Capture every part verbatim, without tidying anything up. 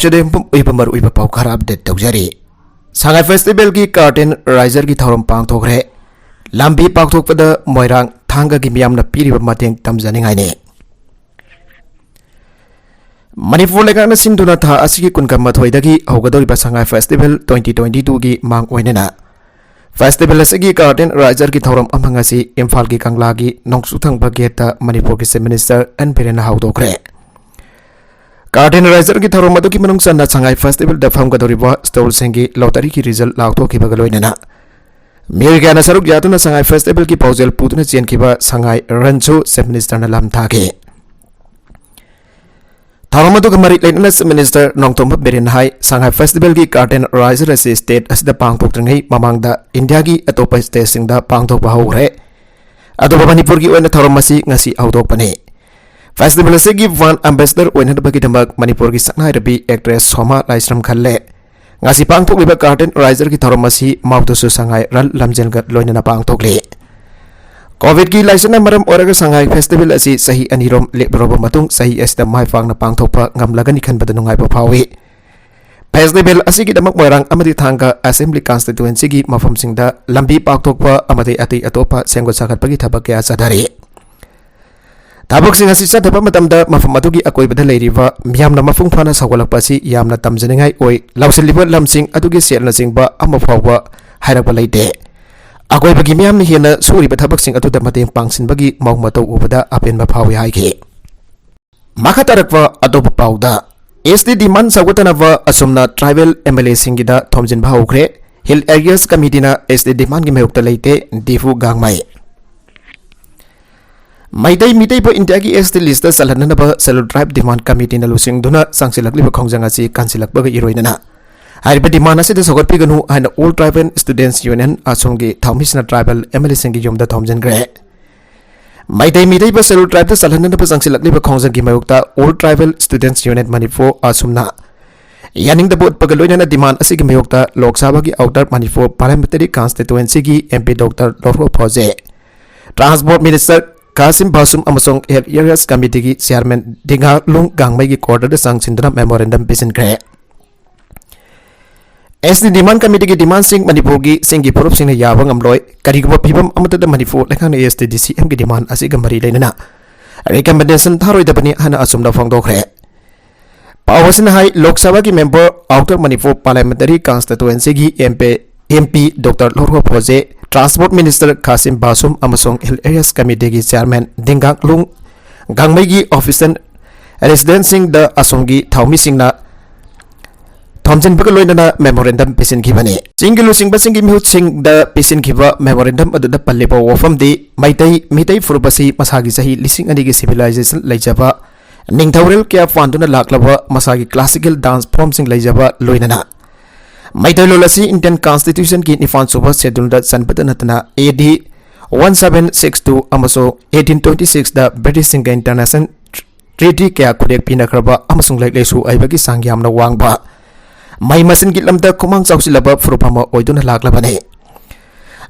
ꯁꯤꯗ ꯑꯣꯏꯕ ꯃꯔꯨꯑꯣꯏꯕ ꯄꯥꯎ ꯈꯔ ꯑꯞꯗꯦꯠ ꯇꯧꯖꯔꯤ꯫ ꯁꯉꯥꯏ ꯐꯦꯁꯇꯤꯚꯦꯜꯒꯤ ꯀꯥꯔꯇꯦꯟ ꯔꯥꯏꯖꯔꯒꯤ ꯊꯧꯔꯝ ꯄꯥꯡꯊꯣꯛꯈ꯭ꯔꯦ꯫ ꯂꯝꯕꯤ ꯄꯥꯛꯊꯣꯛꯄꯗ ꯃꯣꯏꯔꯥꯡ ꯊꯥꯡꯒꯒꯤ ꯃꯤꯌꯥꯝꯅ ꯄꯤꯔꯤꯕ ꯃꯇꯦꯡ ꯇꯝꯖꯅꯤꯡꯉꯥꯏꯅꯤ꯫ ꯃꯅꯤꯄꯨꯔ ꯂꯩꯉꯥꯛꯅ ꯁꯤꯟꯗꯨꯅ ꯊꯥ ꯑꯁꯤꯒꯤ ꯀꯨꯟꯒ ꯃꯥꯊꯣꯏꯗꯒꯤ ꯍꯧꯒꯗꯧꯔꯤꯕ ꯁꯉꯥꯏ ꯐꯦꯁꯇꯤꯚꯦꯜ twenty twenty twoꯒꯤ ꯃꯥꯡ ꯑꯣꯏꯅꯅ ꯐꯦꯁꯇꯤꯚꯦꯜ ꯑꯁꯤꯒꯤ ꯀꯥꯔꯇꯦꯟ ꯔꯥꯏꯖꯔꯒꯤ ꯊꯧꯔꯝ ꯑꯃ ꯉꯁꯤ ꯏꯝꯐꯥꯜꯒꯤ ꯀꯪꯂꯥꯒꯤ ꯅꯣꯡꯆꯨꯞ ꯊꯪꯕ ꯒꯦꯠꯇ ꯃꯅꯤꯄꯨꯔꯒꯤ ꯆꯤꯐ ꯃꯤꯅꯤꯁꯇꯔ ꯑꯦꯟ ꯕꯤꯔꯦꯟꯅ ꯍꯧꯗꯣꯛꯈ꯭ꯔꯦ꯫ ꯀꯥꯔꯇꯦꯟ ꯔꯥꯏꯖꯔꯒꯤ ꯊꯧꯔꯝ ꯑꯗꯨꯒꯤ ꯃꯅꯨꯡ ꯆꯟꯅ ꯁꯉꯥꯏ ꯐꯦꯁꯇꯤꯚꯦꯜꯗ ꯐꯝꯒꯗꯧꯔꯤꯕ ꯁ꯭ꯇꯣꯜꯁꯤꯡꯒꯤ ꯂꯣꯇꯔꯤꯒꯤ ꯔꯤꯖꯜ ꯂꯥꯎꯊꯣꯛꯈꯤꯕꯒ ꯂꯣꯏꯅꯅ ꯃꯤꯑꯣꯏ ꯀꯌꯥꯅ ꯁꯔꯨꯛ ꯌꯥꯗꯨꯅ ꯁꯉꯥꯏ ꯐꯦꯁꯇꯤꯚꯦꯜꯒꯤ ꯄꯥꯎꯖꯦꯜ ꯄꯨꯗꯨꯅ ꯆꯦꯟꯈꯤꯕ ꯁꯉꯥꯏ ꯔꯟꯁꯨ ꯆꯤꯐ ꯃꯤꯅꯤꯁꯇꯔꯅ ꯂꯝ ꯊꯥꯈꯤ꯫ ꯊꯧꯔꯝ ꯑꯗꯨꯒ ꯃꯔꯤ ꯂꯩꯅꯅ ꯆꯤꯐ ꯃꯤꯅꯤꯁꯇꯔ ꯅꯣꯡꯊꯣꯝꯕꯝ ꯕꯤꯔꯦꯟꯅ ꯍꯥꯏ, ꯁꯉꯥꯏ ꯐꯦꯁꯇꯤꯚꯦꯜꯒꯤ ꯀꯥꯔꯇꯦꯟ ꯔꯥꯏꯖꯔ ꯑꯁꯤ ꯁ꯭ꯇꯦꯠ ꯑꯁꯤꯗ ꯄꯥꯡꯊꯣꯛꯇ꯭ꯔꯤꯉꯩ ꯃꯃꯥꯡꯗ ꯏꯟꯗꯤꯌꯥꯒꯤ ꯑꯇꯣꯞꯄ ꯁ꯭ꯇꯦꯠꯁꯤꯡꯗ ꯄꯥꯡꯊꯣꯛꯄ ꯍꯧꯈ꯭ꯔꯦ꯫ ꯑꯗꯨꯕꯨ ꯃꯅꯤꯄꯨꯔꯒꯤ ꯑꯣꯏꯅ ꯊꯧꯔꯝ ꯑꯁꯤ ꯉꯁꯤ ꯍꯧꯗꯣꯛꯄꯅꯤ꯫ ꯐꯦꯁꯇꯤꯚꯦꯜ ꯑꯁꯤꯒꯤ ꯕ꯭ꯔꯥꯟꯗ ꯑꯦꯝꯕꯦꯁꯦꯗꯔ ꯑꯣꯏꯅꯅꯕꯒꯤꯗꯃꯛ ꯃꯅꯤꯄꯨꯔꯒꯤ ꯁꯛꯅꯥꯏꯔꯕꯤ ꯑꯦꯛꯇ꯭ꯔꯦꯁ ꯁꯣꯃꯥ ꯂꯥꯏꯁ꯭ꯔꯝ ꯈꯜꯂꯦ꯫ ꯉꯁꯤ ꯄꯥꯡꯊꯣꯛꯂꯤꯕ ꯀꯥꯔꯇꯦꯟ ꯔꯥꯏꯖꯔꯒꯤ ꯊꯧꯔꯝ ꯑꯁꯤ ꯃꯥꯎꯗꯁꯨ ꯁꯉꯥꯏ ꯔꯟ ꯂꯝꯖꯦꯜꯒ ꯂꯣꯏꯅꯅ ꯄꯥꯡꯊꯣꯛꯂꯤ꯫ ꯀꯣꯚꯤꯗꯀꯤ ꯂꯥꯏꯆꯠꯅ ꯃꯔꯝ ꯑꯣꯏꯔꯒ ꯁꯉꯥꯏ ꯐꯦꯁꯇꯤꯚꯦꯜ ꯑꯁꯤ ꯆꯍꯤ ꯑꯅꯤꯔꯣꯝ ꯂꯦꯞꯂꯨꯔꯕ ꯃꯇꯨꯡ ꯆꯍꯤ ꯑꯁꯤꯗ ꯃꯥꯏ ꯄꯥꯛꯅ ꯄꯥꯡꯊꯣꯛꯄ ꯉꯝꯂꯒꯅꯤ ꯈꯟꯕꯗ ꯅꯨꯡꯉꯥꯏꯕ ꯐꯥꯎꯏ꯫ ꯐꯦꯁꯇꯤꯚꯦꯜ ꯑꯁꯤꯒꯤꯗꯃꯛ ꯃꯣꯏꯔꯥꯡ ꯑꯃꯗꯤ ꯊꯥꯡꯒ ꯑꯦꯁꯦꯝꯕ꯭ꯂꯤ ꯀꯟꯁꯇꯤꯇ꯭ꯋꯦꯟꯁꯤꯒꯤ ꯃꯐꯝꯁꯤꯡꯗ ꯂꯝꯕꯤ ꯄꯥꯛꯊꯣꯛꯄ ꯑꯃꯗꯤ ꯑꯇꯩ ꯑꯇꯣꯞꯄ ꯁꯦꯝꯒꯠ ꯁꯥꯒꯠꯄꯒꯤ ꯊꯕꯛ ꯀꯌꯥ ꯆꯠꯊꯔꯤ꯫ ꯊꯕꯛꯁꯤꯡ ꯑꯁꯤ ꯆꯠꯊꯕ ꯃꯇꯝꯗ ꯃꯐꯝ ꯑꯗꯨꯒꯤ ꯑꯀꯣꯏꯕꯗ ꯂꯩꯔꯤꯕ ꯃꯤꯌꯥꯝꯅ ꯃꯄꯨꯡ ꯐꯥꯅ ꯁꯧꯒꯠꯂꯛꯄ ꯑꯁꯤ ꯌꯥꯝꯅ ꯇꯝꯖꯅꯤꯡꯉꯥꯏ ꯑꯣꯏ꯫ ꯂꯧꯁꯤꯜꯂꯤꯕ ꯂꯝꯁꯤꯡ ꯑꯗꯨꯒꯤ ꯁꯦꯜꯅꯆꯤꯡꯕ ꯑꯃ ꯐꯥꯎꯕ ꯍꯥꯏꯔꯛꯄ ꯂꯩꯇꯦ꯫ ꯑꯀꯣꯏꯕꯒꯤ ꯃꯤꯌꯥꯝꯅ ꯍꯦꯟꯅ ꯁꯨꯔꯤꯕ ꯊꯕꯛꯁꯤꯡ ꯑꯗꯨꯗ ꯃꯇꯦꯡ ꯄꯥꯡꯁꯤꯟꯕꯒꯤ ꯃꯑꯣꯡ ꯃꯇꯧ ꯎꯕꯗ ꯑꯄꯦꯟꯕ ꯐꯥꯎꯏ ꯍꯥꯏꯈꯤ꯫ ꯃꯈꯥ ꯇꯥꯔꯛꯄ ꯑꯇꯣꯞꯄ ꯄꯥꯎꯗ, ꯑꯦꯁ ꯇꯤ ꯗꯤꯃꯥꯟ ꯁꯧꯒꯠꯇꯅꯕ ꯑꯁꯨꯝꯅ ꯇ꯭ꯔꯥꯏꯕꯦꯜ ꯑꯦꯝ ꯑꯦꯜ ꯑꯦꯁꯤꯡꯒꯤꯗ ꯊꯣꯝꯖꯤꯟꯕ ꯍꯧꯈ꯭ꯔꯦ꯫ ꯍꯤꯜ ꯑꯦꯔꯤꯌꯥꯁ ꯀꯃꯤꯇꯤꯅ ꯑꯦꯁ ꯇꯤ ꯗꯤꯃꯥꯟꯒꯤ ꯃꯥꯌꯣꯛꯇ ꯂꯩꯇꯦ, ꯗꯤꯐꯨ ꯒꯥꯡꯃꯩ꯫ ꯃꯩꯇꯩ ꯃꯤꯇꯩꯕꯨ ꯏꯟꯗꯤꯌꯥꯒꯤ ꯑꯦꯁ ꯇꯤ ꯂꯤꯁꯇ ꯆꯜꯍꯟꯅꯅꯕ ꯁꯦꯂꯨꯜ ꯇ꯭ꯔꯥꯏꯕ ꯗꯤꯃꯥꯟ ꯀꯃꯤꯇꯤꯅ ꯂꯨꯆꯤꯡꯗꯨꯅ ꯆꯪꯁꯤꯜꯂꯛꯂꯤꯕ ꯈꯣꯡꯖꯪ ꯑꯁꯤ ꯀꯟꯁꯤꯜꯂꯛꯄꯒ ꯏꯔꯣꯏꯅꯅ ꯍꯥꯏꯔꯤꯕ ꯗꯤꯃꯥꯟ ꯑꯁꯤꯗ ꯁꯧꯒꯠꯄꯤꯒꯅꯨ ꯍꯥꯏꯅ ꯑꯣꯜ ꯇ꯭ꯔꯥꯏꯕꯦꯜ ꯁ꯭ꯇꯨꯗꯦꯟꯠꯁ ꯌꯨꯅꯤꯌꯟ ꯑꯁꯣꯝꯒꯤ ꯊꯧꯃꯤꯁꯤꯡꯅ ꯇ꯭ꯔꯥꯏꯕꯦꯜ ꯑꯦꯝ ꯑꯦꯜ ꯑꯦꯁꯤꯡꯒꯤ ꯌꯨꯝꯗ ꯊꯣꯝꯖꯤꯟꯈ꯭ꯔꯦ꯫ ꯃꯩꯇꯩ ꯃꯤꯇꯩꯕ ꯁꯦꯂꯨꯜ ꯇ꯭ꯔꯥꯏꯕꯇ ꯆꯜꯍꯟꯅꯅꯕ ꯆꯪꯁꯤꯜꯂꯛꯂꯤꯕ ꯈꯣꯡꯖꯪꯒꯤ ꯃꯥꯌꯣꯛꯇ all tribal students union Manipur ꯑꯁꯨꯝꯅ ꯌꯥꯅꯤꯡꯗꯕ ꯎꯠꯄꯒ ꯂꯣꯏꯅꯅ ꯗꯤꯃꯥꯟ ꯑꯁꯤꯒꯤ ꯃꯥꯌꯣꯛꯇ ꯂꯣꯛ ꯁꯚꯥꯒꯤ ꯑꯥꯎꯇꯔ ꯃꯅꯤꯄꯨꯔ ꯄꯥꯔꯂꯤꯌꯥꯃꯦꯟꯇꯔꯤ ꯀꯟꯁꯇꯤꯇ꯭ꯋꯦꯟꯁꯤꯒꯤ M P doctor Lorho Pfoze, transport minister Khashim Vashum ꯑꯃꯁꯨꯡ ꯍꯤꯜ ꯑꯦꯔꯤꯌꯥꯁ ꯀꯃꯤꯇꯤꯒꯤ ꯆꯤꯌꯥꯔꯃꯦꯟ ꯗꯤꯡꯒꯥꯂꯨꯡ ꯒꯥꯡꯃꯩꯒꯤ ꯀ꯭ꯋꯥꯔꯇꯔꯗ ꯆꯪꯁꯤꯟꯗꯨꯅ ꯃꯦꯃꯣꯔꯦꯟꯗꯝ ꯄꯤꯁꯤꯟꯈ꯭ꯔꯦ꯫ ꯑꯦꯁ ꯇꯤ ꯗꯤꯃꯥꯟ ꯀꯃꯤꯇꯤꯒꯤ ꯗꯤꯃꯥꯟꯁꯤꯡ ꯃꯅꯤꯄꯨꯔꯒꯤ ꯆꯤꯡꯒꯤ ꯐꯨꯔꯨꯞꯁꯤꯡꯅ ꯌꯥꯕ ꯉꯝꯂꯣꯏ, ꯀꯔꯤꯒꯨꯝꯕ ꯐꯤꯕꯝ ꯑꯃꯠꯇꯗ ꯃꯅꯤꯄꯨꯔ ꯂꯩꯉꯥꯛꯅ ꯑꯦꯁ ꯇꯤ ꯗꯤ ꯁꯤ ꯑꯦꯝꯒꯤ ꯗꯤꯃꯥꯟ ꯑꯁꯤꯒ ꯃꯔꯤ ꯂꯩꯅꯅ ꯔꯤꯀꯃꯦꯟꯗꯦꯁꯟ ꯊꯥꯔꯣꯏꯗꯕꯅꯤ ꯍꯥꯏꯅ ꯑꯆꯨꯝꯕ ꯐꯣꯡꯗꯣꯛꯈ꯭ꯔꯦ꯫ ꯄꯥꯎ ꯑꯁꯤꯅ ꯍꯥꯏ, ꯂꯣꯛ ꯁꯚꯥꯒꯤ ꯃꯦꯝꯕꯔ ꯑꯥꯎꯇꯔ ꯃꯅꯤꯄꯨꯔ ꯄꯥꯔꯂꯤꯌꯥꯃꯦꯟꯇꯔꯤ ꯀꯟꯁꯇꯤꯇꯨꯑꯦꯟꯁꯤꯒꯤ M P, M P doctor Lorho Pfoze, transport minister Khashim Vashum ꯑꯃꯁꯨꯡ ꯍꯤꯜ ꯑꯦꯔꯤꯌꯥꯁ ꯀꯃꯤꯇꯤꯒꯤ ꯆꯤꯌꯥꯔꯃꯦꯟ ꯗꯤꯡꯒꯥꯛꯂꯨꯡ ꯒꯥꯡꯃꯩꯒꯤ ꯑꯣꯐꯤꯁꯤꯌꯦꯜ ꯔꯦꯁꯤꯗꯦꯟꯁꯤꯡꯗ ꯑꯁꯣꯝꯒꯤ ꯊꯧꯃꯤꯁꯤꯡꯅ ꯊꯣꯝꯖꯤꯟꯕꯒ ꯂꯣꯏꯅꯅ ꯃꯦꯃꯣꯔꯦꯟꯗꯝ ꯄꯤꯁꯤꯟꯈꯤꯕꯅꯤ꯫ ꯆꯤꯡꯒꯤ ꯂꯨꯆꯤꯡꯕꯁꯤꯡꯒꯤ ꯃꯤꯍꯨꯠꯁꯤꯡꯗ ꯄꯤꯁꯤꯟꯈꯤꯕ ꯃꯦꯃꯣꯔꯦꯟꯗꯝ ꯑꯗꯨꯗ ꯄꯜꯂꯤꯕ ꯋꯥꯐꯝꯗꯤ ꯃꯩꯇꯩ, ꯃꯤꯇꯩ ꯐꯨꯔꯨꯞ ꯑꯁꯤ ꯃꯁꯥꯒꯤ ꯆꯍꯤ ꯂꯤꯁꯤꯡ ꯑꯅꯤꯒꯤ ꯁꯤꯚꯤꯂꯥꯏꯖꯦꯁꯟ ꯂꯩꯖꯕ, ꯅꯤꯡꯊꯧꯔꯦꯜ ꯀꯌꯥ ꯄꯥꯟꯗꯨꯅ ꯂꯥꯛꯂꯕ, ꯃꯁꯥꯒꯤ ꯀ꯭ꯂꯥꯁꯤꯀꯦꯜ ꯗꯥꯟꯁ ꯐꯣꯔꯝꯁꯤꯡ ꯂꯩꯖꯕ, ꯂꯣꯏꯅꯅ ꯃꯩꯇꯩꯂꯣꯟ ꯑꯁꯤ ꯏꯟꯗꯤꯌꯟ ꯀꯟꯁꯇꯤꯇ꯭ꯌꯨꯁꯟꯒꯤ ꯅꯤꯄꯥꯟ ꯁꯨꯕ ꯁꯦꯗꯨꯜꯗ ꯆꯟꯕꯇ ꯅꯠꯇꯅ ꯑꯦ ꯗꯤ ꯋꯥꯟ ꯁꯚꯦꯟ ꯁꯤꯛꯁ ꯇꯨ ꯑꯃꯁꯨꯡ ꯑꯩꯠꯇꯤꯟ ꯇ꯭ꯋꯦꯟꯇꯤ ꯁꯤꯛꯁꯇ ꯕ꯭ꯔꯤꯇꯤꯁꯁꯤꯡꯒ ꯏꯟꯇꯔꯅꯦꯁꯅꯦꯜ ꯇ꯭ꯔꯤꯇꯤ ꯀꯌꯥ ꯈꯨꯗꯦꯛ ꯄꯤꯅꯈ꯭ꯔꯕ ꯑꯃꯁꯨꯡ ꯂꯥꯏꯔꯤꯛ ꯂꯥꯏꯁꯨ ꯍꯩꯕꯒꯤ ꯆꯥꯡ ꯌꯥꯝꯅ ꯋꯥꯡꯕ, ꯃꯍꯩ ꯃꯁꯤꯡꯒꯤ ꯂꯝꯗ ꯈꯨꯃꯥꯡ ꯆꯥꯎꯁꯤꯜꯂꯕ ꯐꯨꯔꯨꯞ ꯑꯃ ꯑꯣꯏꯗꯨꯅ ꯂꯥꯛꯂꯕꯅꯤ꯫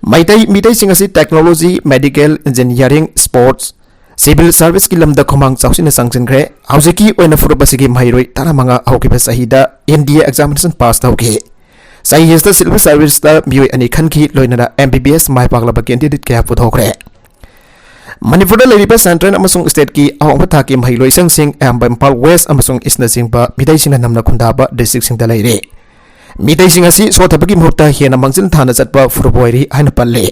ꯃꯩꯇꯩ ꯃꯤꯇꯩꯁꯤꯡ ꯑꯁꯤ technology, medical, engineering, sports, civil ꯁꯔꯚꯤꯁꯀꯤ ꯂꯝꯗ ꯈꯨꯃꯥꯡ ꯆꯥꯎꯁꯤꯟꯅ ꯆꯪꯁꯤꯟꯈ꯭ꯔꯦ꯫ ꯍꯧꯖꯤꯛꯀꯤ ꯑꯣꯏꯅ ꯐꯨꯔꯨꯞ ꯑꯁꯤꯒꯤ ꯃꯍꯩꯔꯣꯏ ꯇꯔꯥꯃꯉꯥ ꯍꯧꯈꯤꯕ ꯆꯍꯤꯗ ꯑꯦꯟ ꯗꯤ ꯑꯦ ꯑꯦꯛꯖꯥꯃꯤꯅꯦꯁꯟ ꯄꯥꯁ ꯇꯧꯈꯤ꯫ ꯆꯍꯤ ꯑꯁꯤꯗ ꯁꯤꯚꯤꯜ ꯁꯔꯚꯤꯁꯇ ꯃꯤꯑꯣꯏ ꯑꯅꯤ ꯈꯟꯈꯤ, ꯂꯣꯏꯅꯅ ꯑꯦꯝ ꯕꯤ ꯕꯤ ꯑꯦꯁ ꯃꯥꯏ ꯄꯥꯛꯂꯕ ꯀꯦꯟꯗꯤꯗꯦꯠ ꯀꯌꯥ ꯄꯨꯊꯣꯛꯈ꯭ꯔꯦ꯫ ꯃꯅꯤꯄꯨꯔꯗ ꯂꯩꯔꯤꯕ ꯁꯦꯟꯇ꯭ꯔꯦꯜ ꯑꯃꯁꯨꯡ ꯁ꯭ꯇꯦꯠꯀꯤ ꯑꯋꯥꯡꯕ ꯊꯥꯛꯀꯤ ꯃꯍꯩꯂꯣꯏꯁꯪꯁꯤꯡ ꯑꯌꯥꯝꯕ ꯏꯝꯐꯥꯜ ꯋꯦꯁ ꯑꯃꯁꯨꯡ ꯏꯁꯅꯆꯤꯡꯕ ꯃꯤꯇꯩꯁꯤꯡꯅ ꯅꯝꯅ ꯈꯨꯟꯗꯥꯕ ꯗꯤꯁꯇ꯭ꯔꯤꯛꯁꯤꯡꯗ ꯂꯩꯔꯦ꯫ ꯃꯤꯇꯩꯁꯤꯡ ꯑꯁꯤ ꯁꯣꯠꯊꯕꯒꯤ ꯃꯍꯨꯠꯇ ꯍꯦꯟꯅ ꯃꯥꯡꯖꯤꯜ ꯊꯥꯅ ꯆꯠꯄ ꯐꯨꯔꯨꯞ ꯑꯣꯏꯔꯤ ꯍꯥꯏꯅ ꯄꯜꯂꯤ꯫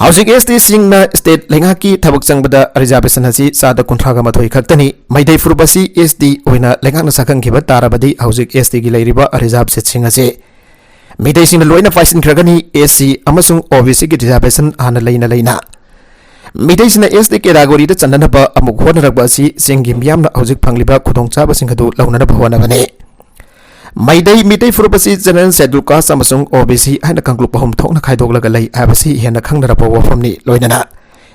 ꯍꯧꯖꯤꯛ ꯑꯦꯁ ꯇꯤꯁꯤꯡꯅ ꯁ꯭ꯇꯦꯠ ꯂꯩꯉꯥꯛꯀꯤ ꯊꯕꯛ ꯆꯪꯕꯗ ꯔꯤꯖꯥꯔꯕꯦꯁꯟ ꯑꯁꯤ ꯆꯥꯗ ꯀꯨꯟꯊ꯭ꯔꯥꯒ ꯃꯥꯊꯣꯏ ꯈꯛꯇꯅꯤ꯫ ꯃꯩꯇꯩ ꯐꯨꯔꯨꯞ ꯑꯁꯤ ꯑꯦꯁ ꯇꯤ ꯑꯣꯏꯅ ꯂꯩꯉꯥꯛꯅ ꯁꯛꯈꯪꯈꯤꯕ ꯇꯥꯔꯕꯗꯤ ꯍꯧꯖꯤꯛ ꯑꯦꯁ ꯇꯤꯒꯤ ꯂꯩꯔꯤꯕ ꯔꯤꯖꯥꯔꯕ ꯁꯤꯠꯁꯤꯡ ꯑꯁꯤ ꯃꯤꯇꯩꯁꯤꯡꯅ ꯂꯣꯏꯅ ꯄꯥꯏꯁꯤꯟꯈ꯭ꯔꯒꯅꯤ꯫ ꯑꯦꯁ ꯁꯤ ꯑꯃꯁꯨꯡ ꯑꯣ ꯕꯤ ꯁꯤꯒꯤ ꯔꯤꯖꯥꯔꯕꯦꯁꯟ ꯍꯥꯟꯅ ꯂꯩꯅ ꯂꯩꯅ ꯃꯤꯇꯩꯁꯤꯡꯅ ꯑꯦꯁ ꯇꯤ ꯀꯦꯇꯥꯒꯣꯔꯤꯗ ꯆꯟꯅꯅꯕ ꯑꯃꯨꯛ ꯍꯣꯠꯅꯔꯛꯄ ꯑꯁꯤ ꯆꯤꯡꯒꯤ ꯃꯤꯌꯥꯝꯅ ꯍꯧꯖꯤꯛ ꯐꯪꯂꯤꯕ ꯈꯨꯗꯣꯡꯆꯥꯕꯁꯤꯡ ꯑꯗꯨ ꯂꯧꯅꯅꯕ ꯍꯣꯠꯅꯕꯅꯤ꯫ ꯃꯩꯇꯩ ꯃꯤꯇꯩ ꯐꯨꯔꯨꯞ ꯑꯁꯤ ꯖꯦꯅꯔꯦꯜ ꯁꯦꯗꯨꯜ ꯀꯥꯁ ꯑꯃꯁꯨꯡ ꯑꯣ ꯕꯤ ꯁꯤ ꯍꯥꯏꯅ ꯀꯥꯡꯂꯨꯞ ꯑꯍꯨꯝ ꯊꯣꯛꯅ ꯈꯥꯏꯗꯣꯛꯂꯒ ꯂꯩ ꯍꯥꯏꯕꯁꯤ ꯍꯦꯟꯅ ꯈꯪꯅꯔꯕ ꯋꯥꯐꯝꯅꯤ꯫ ꯂꯣꯏꯅꯅ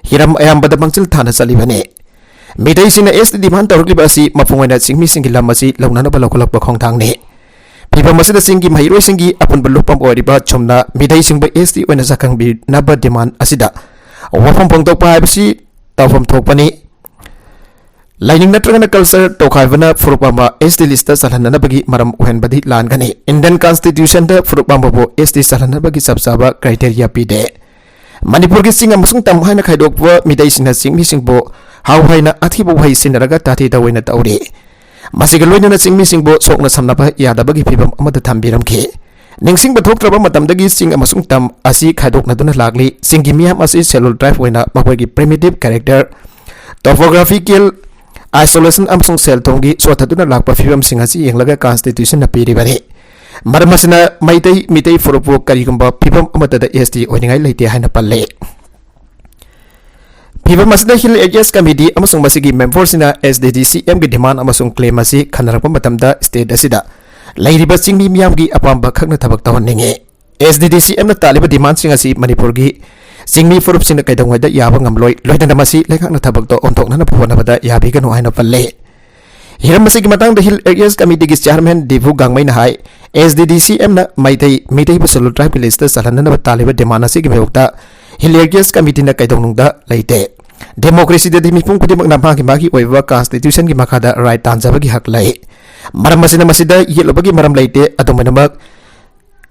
ꯍꯤꯔꯝ ꯑꯌꯥꯝꯕꯗ ꯃꯥꯡꯖꯤꯜ ꯊꯥꯅ ꯆꯠꯂꯤꯕꯅꯤ꯫ ꯃꯤꯇꯩꯁꯤꯡꯅ ꯑꯦꯁ ꯇꯤ ꯗꯤꯃꯥꯟ ꯇꯧꯔꯛꯂꯤꯕ ꯑꯁꯤ ꯃꯄꯨꯡ ꯑꯣꯏꯅ ꯆꯤꯡꯃꯤꯁꯤꯡꯒꯤ ꯂꯝ ꯑꯁꯤ ꯂꯧꯅꯅꯕ ꯂꯧꯈꯠꯂꯛꯄ ꯈꯣꯡꯊꯥꯡꯅꯤ꯫ ꯐꯤꯕꯝ ꯑꯁꯤꯗ ꯆꯤꯡꯒꯤ ꯃꯍꯩꯔꯣꯏꯁꯤꯡꯒꯤ ꯑꯄꯨꯟꯕ ꯂꯨꯞꯐꯝ ꯑꯣꯏꯔꯤꯕ ꯆꯨꯝꯅ ꯃꯤꯇꯩꯁꯤꯡꯕꯨ ꯑꯦꯁ ꯇꯤ ꯑꯣꯏꯅ ꯁꯛꯈꯪꯕꯤꯅꯕ ꯗꯤꯃꯥꯟ ꯑꯁꯤꯗ ꯋꯥꯐꯝ ꯐꯣꯡꯗꯣꯛꯄ ꯍꯥꯏꯕꯁꯤ ꯇꯧꯐꯝ ꯊꯣꯛꯄꯅꯤ꯫ ꯂꯥꯏꯅꯤꯡ ꯅꯠꯇ꯭ꯔꯒꯅ culture ꯇꯣꯈꯥꯏꯕꯅ ꯐꯨꯔꯨꯞ ꯑꯃ S T list ꯆꯜꯍꯟꯅꯅꯕꯒꯤ ꯃꯔꯝ ꯑꯣꯏꯍꯟꯕꯗꯤ ꯂꯥꯟꯒꯅꯤ꯫ Indian Constitution ꯗ ꯐꯨꯔꯨꯞ ꯑꯃꯕꯨ S T ꯆꯜꯍꯟꯅꯕꯒꯤ ꯆꯞ ꯆꯥꯕ criteria ꯄꯤꯗꯦ꯫ ꯃꯅꯤꯄꯨꯔꯒꯤ ꯆꯤꯡ ꯑꯃꯁꯨꯡ ꯇꯝ ꯍꯥꯏꯅ ꯈꯥꯏꯗꯣꯛꯄ ꯃꯤꯇꯩꯁꯤꯡꯅ ꯆꯤꯡꯃꯤꯁꯤꯡꯕꯨ ꯍꯥꯎ ꯍꯥꯏꯅ ꯑꯊꯤꯕ ꯋꯥꯍꯩ ꯁꯤꯖꯤꯟꯅꯔꯒ ꯇꯥꯊꯤ ꯇꯧꯑꯣꯏꯅ ꯇꯧꯔꯤ꯫ ꯃꯁꯤꯒ ꯂꯣꯏꯅꯅ ꯆꯤꯡꯃꯤꯁꯤꯡꯕꯨ ꯁꯣꯛꯅ ꯁꯝꯅꯕ ꯌꯥꯗꯕꯒꯤ ꯐꯤꯕꯝ ꯑꯃꯗ ꯊꯝꯕꯤꯔꯝꯈꯤ꯫ ꯅꯤꯡꯁꯤꯡꯕ ꯊꯣꯛꯇ꯭ꯔꯕ ꯃꯇꯝꯗꯒꯤ ꯆꯤꯡ ꯑꯃꯁꯨꯡ ꯇꯝ ꯑꯁꯤ ꯈꯥꯏꯗꯣꯛꯅꯗꯨꯅ ꯂꯥꯛꯂꯤ꯫ ꯆꯤꯡꯒꯤ ꯃꯤꯌꯥꯝ ꯑꯁꯤ Scheduled Tribe ꯑꯣꯏꯅ ꯃꯈꯣꯏꯒꯤ primitive character, topographical isolation ꯑꯃꯁꯨꯡ ꯁꯦꯜ ꯊꯨꯝꯒꯤ ꯁꯣꯠꯊꯗꯨꯅ ꯂꯥꯛꯄ ꯐꯤꯕꯝꯁꯤꯡ ꯑꯁꯤ ꯌꯦꯡꯂꯒ Constitution ꯅ ꯄꯤꯔꯤꯕꯅꯤ꯫ ꯃꯔꯝ ꯑꯁꯤꯅ ꯃꯩꯇꯩ ꯃꯤꯇꯩ ꯐꯨꯔꯨꯞꯄꯨ ꯀꯔꯤꯒꯨꯝꯕ ꯐꯤꯕꯝ ꯑꯃꯠꯇꯗ S T ꯑꯣꯏꯅꯤꯡꯉꯥꯏ ꯂꯩꯇꯦ ꯍꯥꯏꯅ ꯄꯜꯂꯤ꯫ ꯐꯤꯕꯝ ꯑꯁꯤꯗ Hill Areas Committee ꯑꯃꯁꯨꯡ ꯃꯁꯤꯒꯤ member ꯁꯤꯡꯅ S D D C M ꯒꯤ demand ꯑꯃꯁꯨꯡ claim ꯑꯁꯤ ꯈꯟꯅꯔꯛꯄ ꯃꯇꯝꯗ state ꯑꯁꯤꯗ ꯂꯩꯔꯤꯕ ꯆꯤꯡꯃꯤ ꯃꯤꯌꯥꯝꯒꯤ ꯑꯄꯥꯝꯕ ꯈꯛꯅ ꯊꯕꯛ ꯇꯧꯍꯟꯅꯤꯡꯏ꯫ S D D C M ꯅ ꯇꯥꯜꯂꯤꯕ demand ꯁꯤꯡ ꯑꯁꯤ ꯃꯅꯤꯄꯨꯔꯒꯤ ꯆꯤꯡꯃꯤ ꯐꯨꯔꯨꯞꯁꯤꯡꯅ ꯀꯩꯗꯧꯉꯩꯗ ꯌꯥꯕ ꯉꯝꯂꯣꯏ, ꯂꯣꯏꯅꯅ ꯃꯁꯤ ꯂꯩꯉꯥꯛꯅ ꯊꯕꯛꯇ ꯑꯣꯟꯊꯣꯛꯅꯅꯕ ꯍꯣꯠꯅꯕꯗ ꯌꯥꯕꯤꯒꯅꯨ ꯍꯥꯏꯅ ꯄꯜꯂꯦ꯫ ꯍꯤꯔꯝ ꯑꯁꯤꯒꯤ ꯃꯇꯥꯡꯗ Hill Areas Committee ꯒꯤ chairman ꯗꯤꯕꯨ ꯒꯥꯡꯃꯩꯅ ꯍꯥꯏ, S D D C M ꯅ ꯃꯩꯇꯩ, ꯃꯤꯇꯩꯕꯨ Scheduled Tribe ꯀꯤ list ꯇ ꯆꯜꯍꯟꯅꯅꯕ ꯇꯥꯜꯂꯤꯕ demand ꯑꯁꯤꯒꯤ ꯃꯥꯌꯣꯛꯇ Hill Areas Committee ꯅ ꯀꯩꯗꯧꯅꯨꯡꯗ ꯂꯩꯇꯦ꯫ Democracy ꯗꯗꯤ ꯃꯤꯄꯨꯝ ꯈꯨꯗꯤꯡꯃꯛꯅ ꯃꯥꯒꯤ ꯃꯥꯒꯤ ꯑꯣꯏꯕ Constitution ꯒꯤ ꯃꯈꯥꯗ right ꯇꯥꯟꯖꯕꯒꯤ ꯍꯛ ꯂꯩ꯫ ꯃꯔꯝ ꯑꯁꯤꯅ ꯃꯁꯤꯗ ꯌꯦꯠꯂꯨꯕꯒꯤ ꯃꯔꯝ ꯂꯩꯇꯦ꯫ ꯑꯗꯨꯝ ꯑꯣꯏꯅꯃꯛ,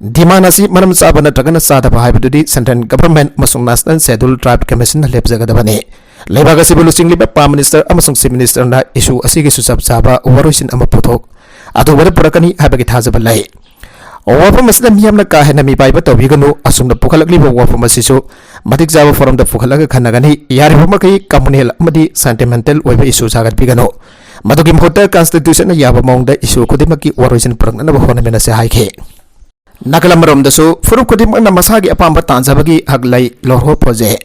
demand ꯑꯁꯤ ꯃꯔꯝ ꯆꯥꯕ ꯅꯠꯇ꯭ꯔꯒꯅ ꯆꯥꯗꯕ ꯍꯥꯏꯕꯗꯨꯗꯤ Central Government ꯑꯃꯁꯨꯡ National Scheduled Tribe Commission ꯅ ꯂꯦꯞꯆꯒꯗꯕꯅꯤ꯫ ꯂꯩꯕꯥꯛ ꯑꯁꯤꯕꯨ ꯂꯨꯆꯤꯡꯂꯤꯕ Prime Minister ꯑꯃꯁꯨꯡ Chief Minister ꯅ issue ꯑꯁꯤꯒꯤꯁꯨ ꯆꯞ ꯆꯥꯕ ꯋꯥꯔꯣꯏꯁꯤꯟ ꯑꯃ ꯄꯨꯊꯣꯛ ꯑꯊꯨꯕꯗ ꯄꯨꯔꯛꯀꯅꯤ ꯍꯥꯏꯕꯒꯤ ꯊꯥꯖꯕ ꯂꯩ꯫ ꯋꯥꯐꯝ ꯑꯁꯤꯗ ꯃꯤꯌꯥꯝꯅ ꯀꯥ ꯍꯦꯟꯅ ꯃꯤꯄꯥꯏꯕ ꯇꯧꯕꯤꯒꯅꯨ꯫ ꯑꯁꯨꯝꯅ ꯄꯨꯈꯠꯂꯛꯂꯤꯕ ꯋꯥꯐꯝ ꯑꯁꯤꯁꯨ ꯃꯇꯤꯛ ꯆꯥꯕ forum ꯗ ꯄꯨꯈꯠꯂꯒ ꯈꯟꯅꯒꯅꯤ꯫ ꯌꯥꯔꯤꯕ ꯃꯈꯩ communal ꯑꯃꯗꯤ sentimental ꯑꯣꯏꯕ issue ꯁꯥꯒꯠꯄꯤꯒꯅꯨ꯫ ꯃꯗꯨꯒꯤ ꯃꯍꯨꯠꯇ Constitution ꯅ ꯌꯥꯕ ꯃꯑꯣꯡꯗ issue ꯈꯨꯗꯤꯡꯃꯛꯀꯤ ꯋꯥꯔꯣꯏꯁꯤꯟ ꯄꯨꯔꯛꯅꯅꯕ ꯍꯣꯠꯅꯃꯤꯟꯅꯁꯤ ꯍꯥꯏꯈꯤ꯫ ꯅꯥꯀꯜ ꯑꯃꯔꯣꯝꯗꯁꯨ ꯐꯨꯔꯨꯞ ꯈꯨꯗꯤꯡꯃꯛꯅ ꯃꯁꯥꯒꯤ ꯑꯄꯥꯝꯕ ꯇꯥꯟꯖꯕꯒꯤ ꯍꯛ ꯂꯩ, ꯂꯣꯔꯍꯣ ꯐꯣꯖꯦ꯫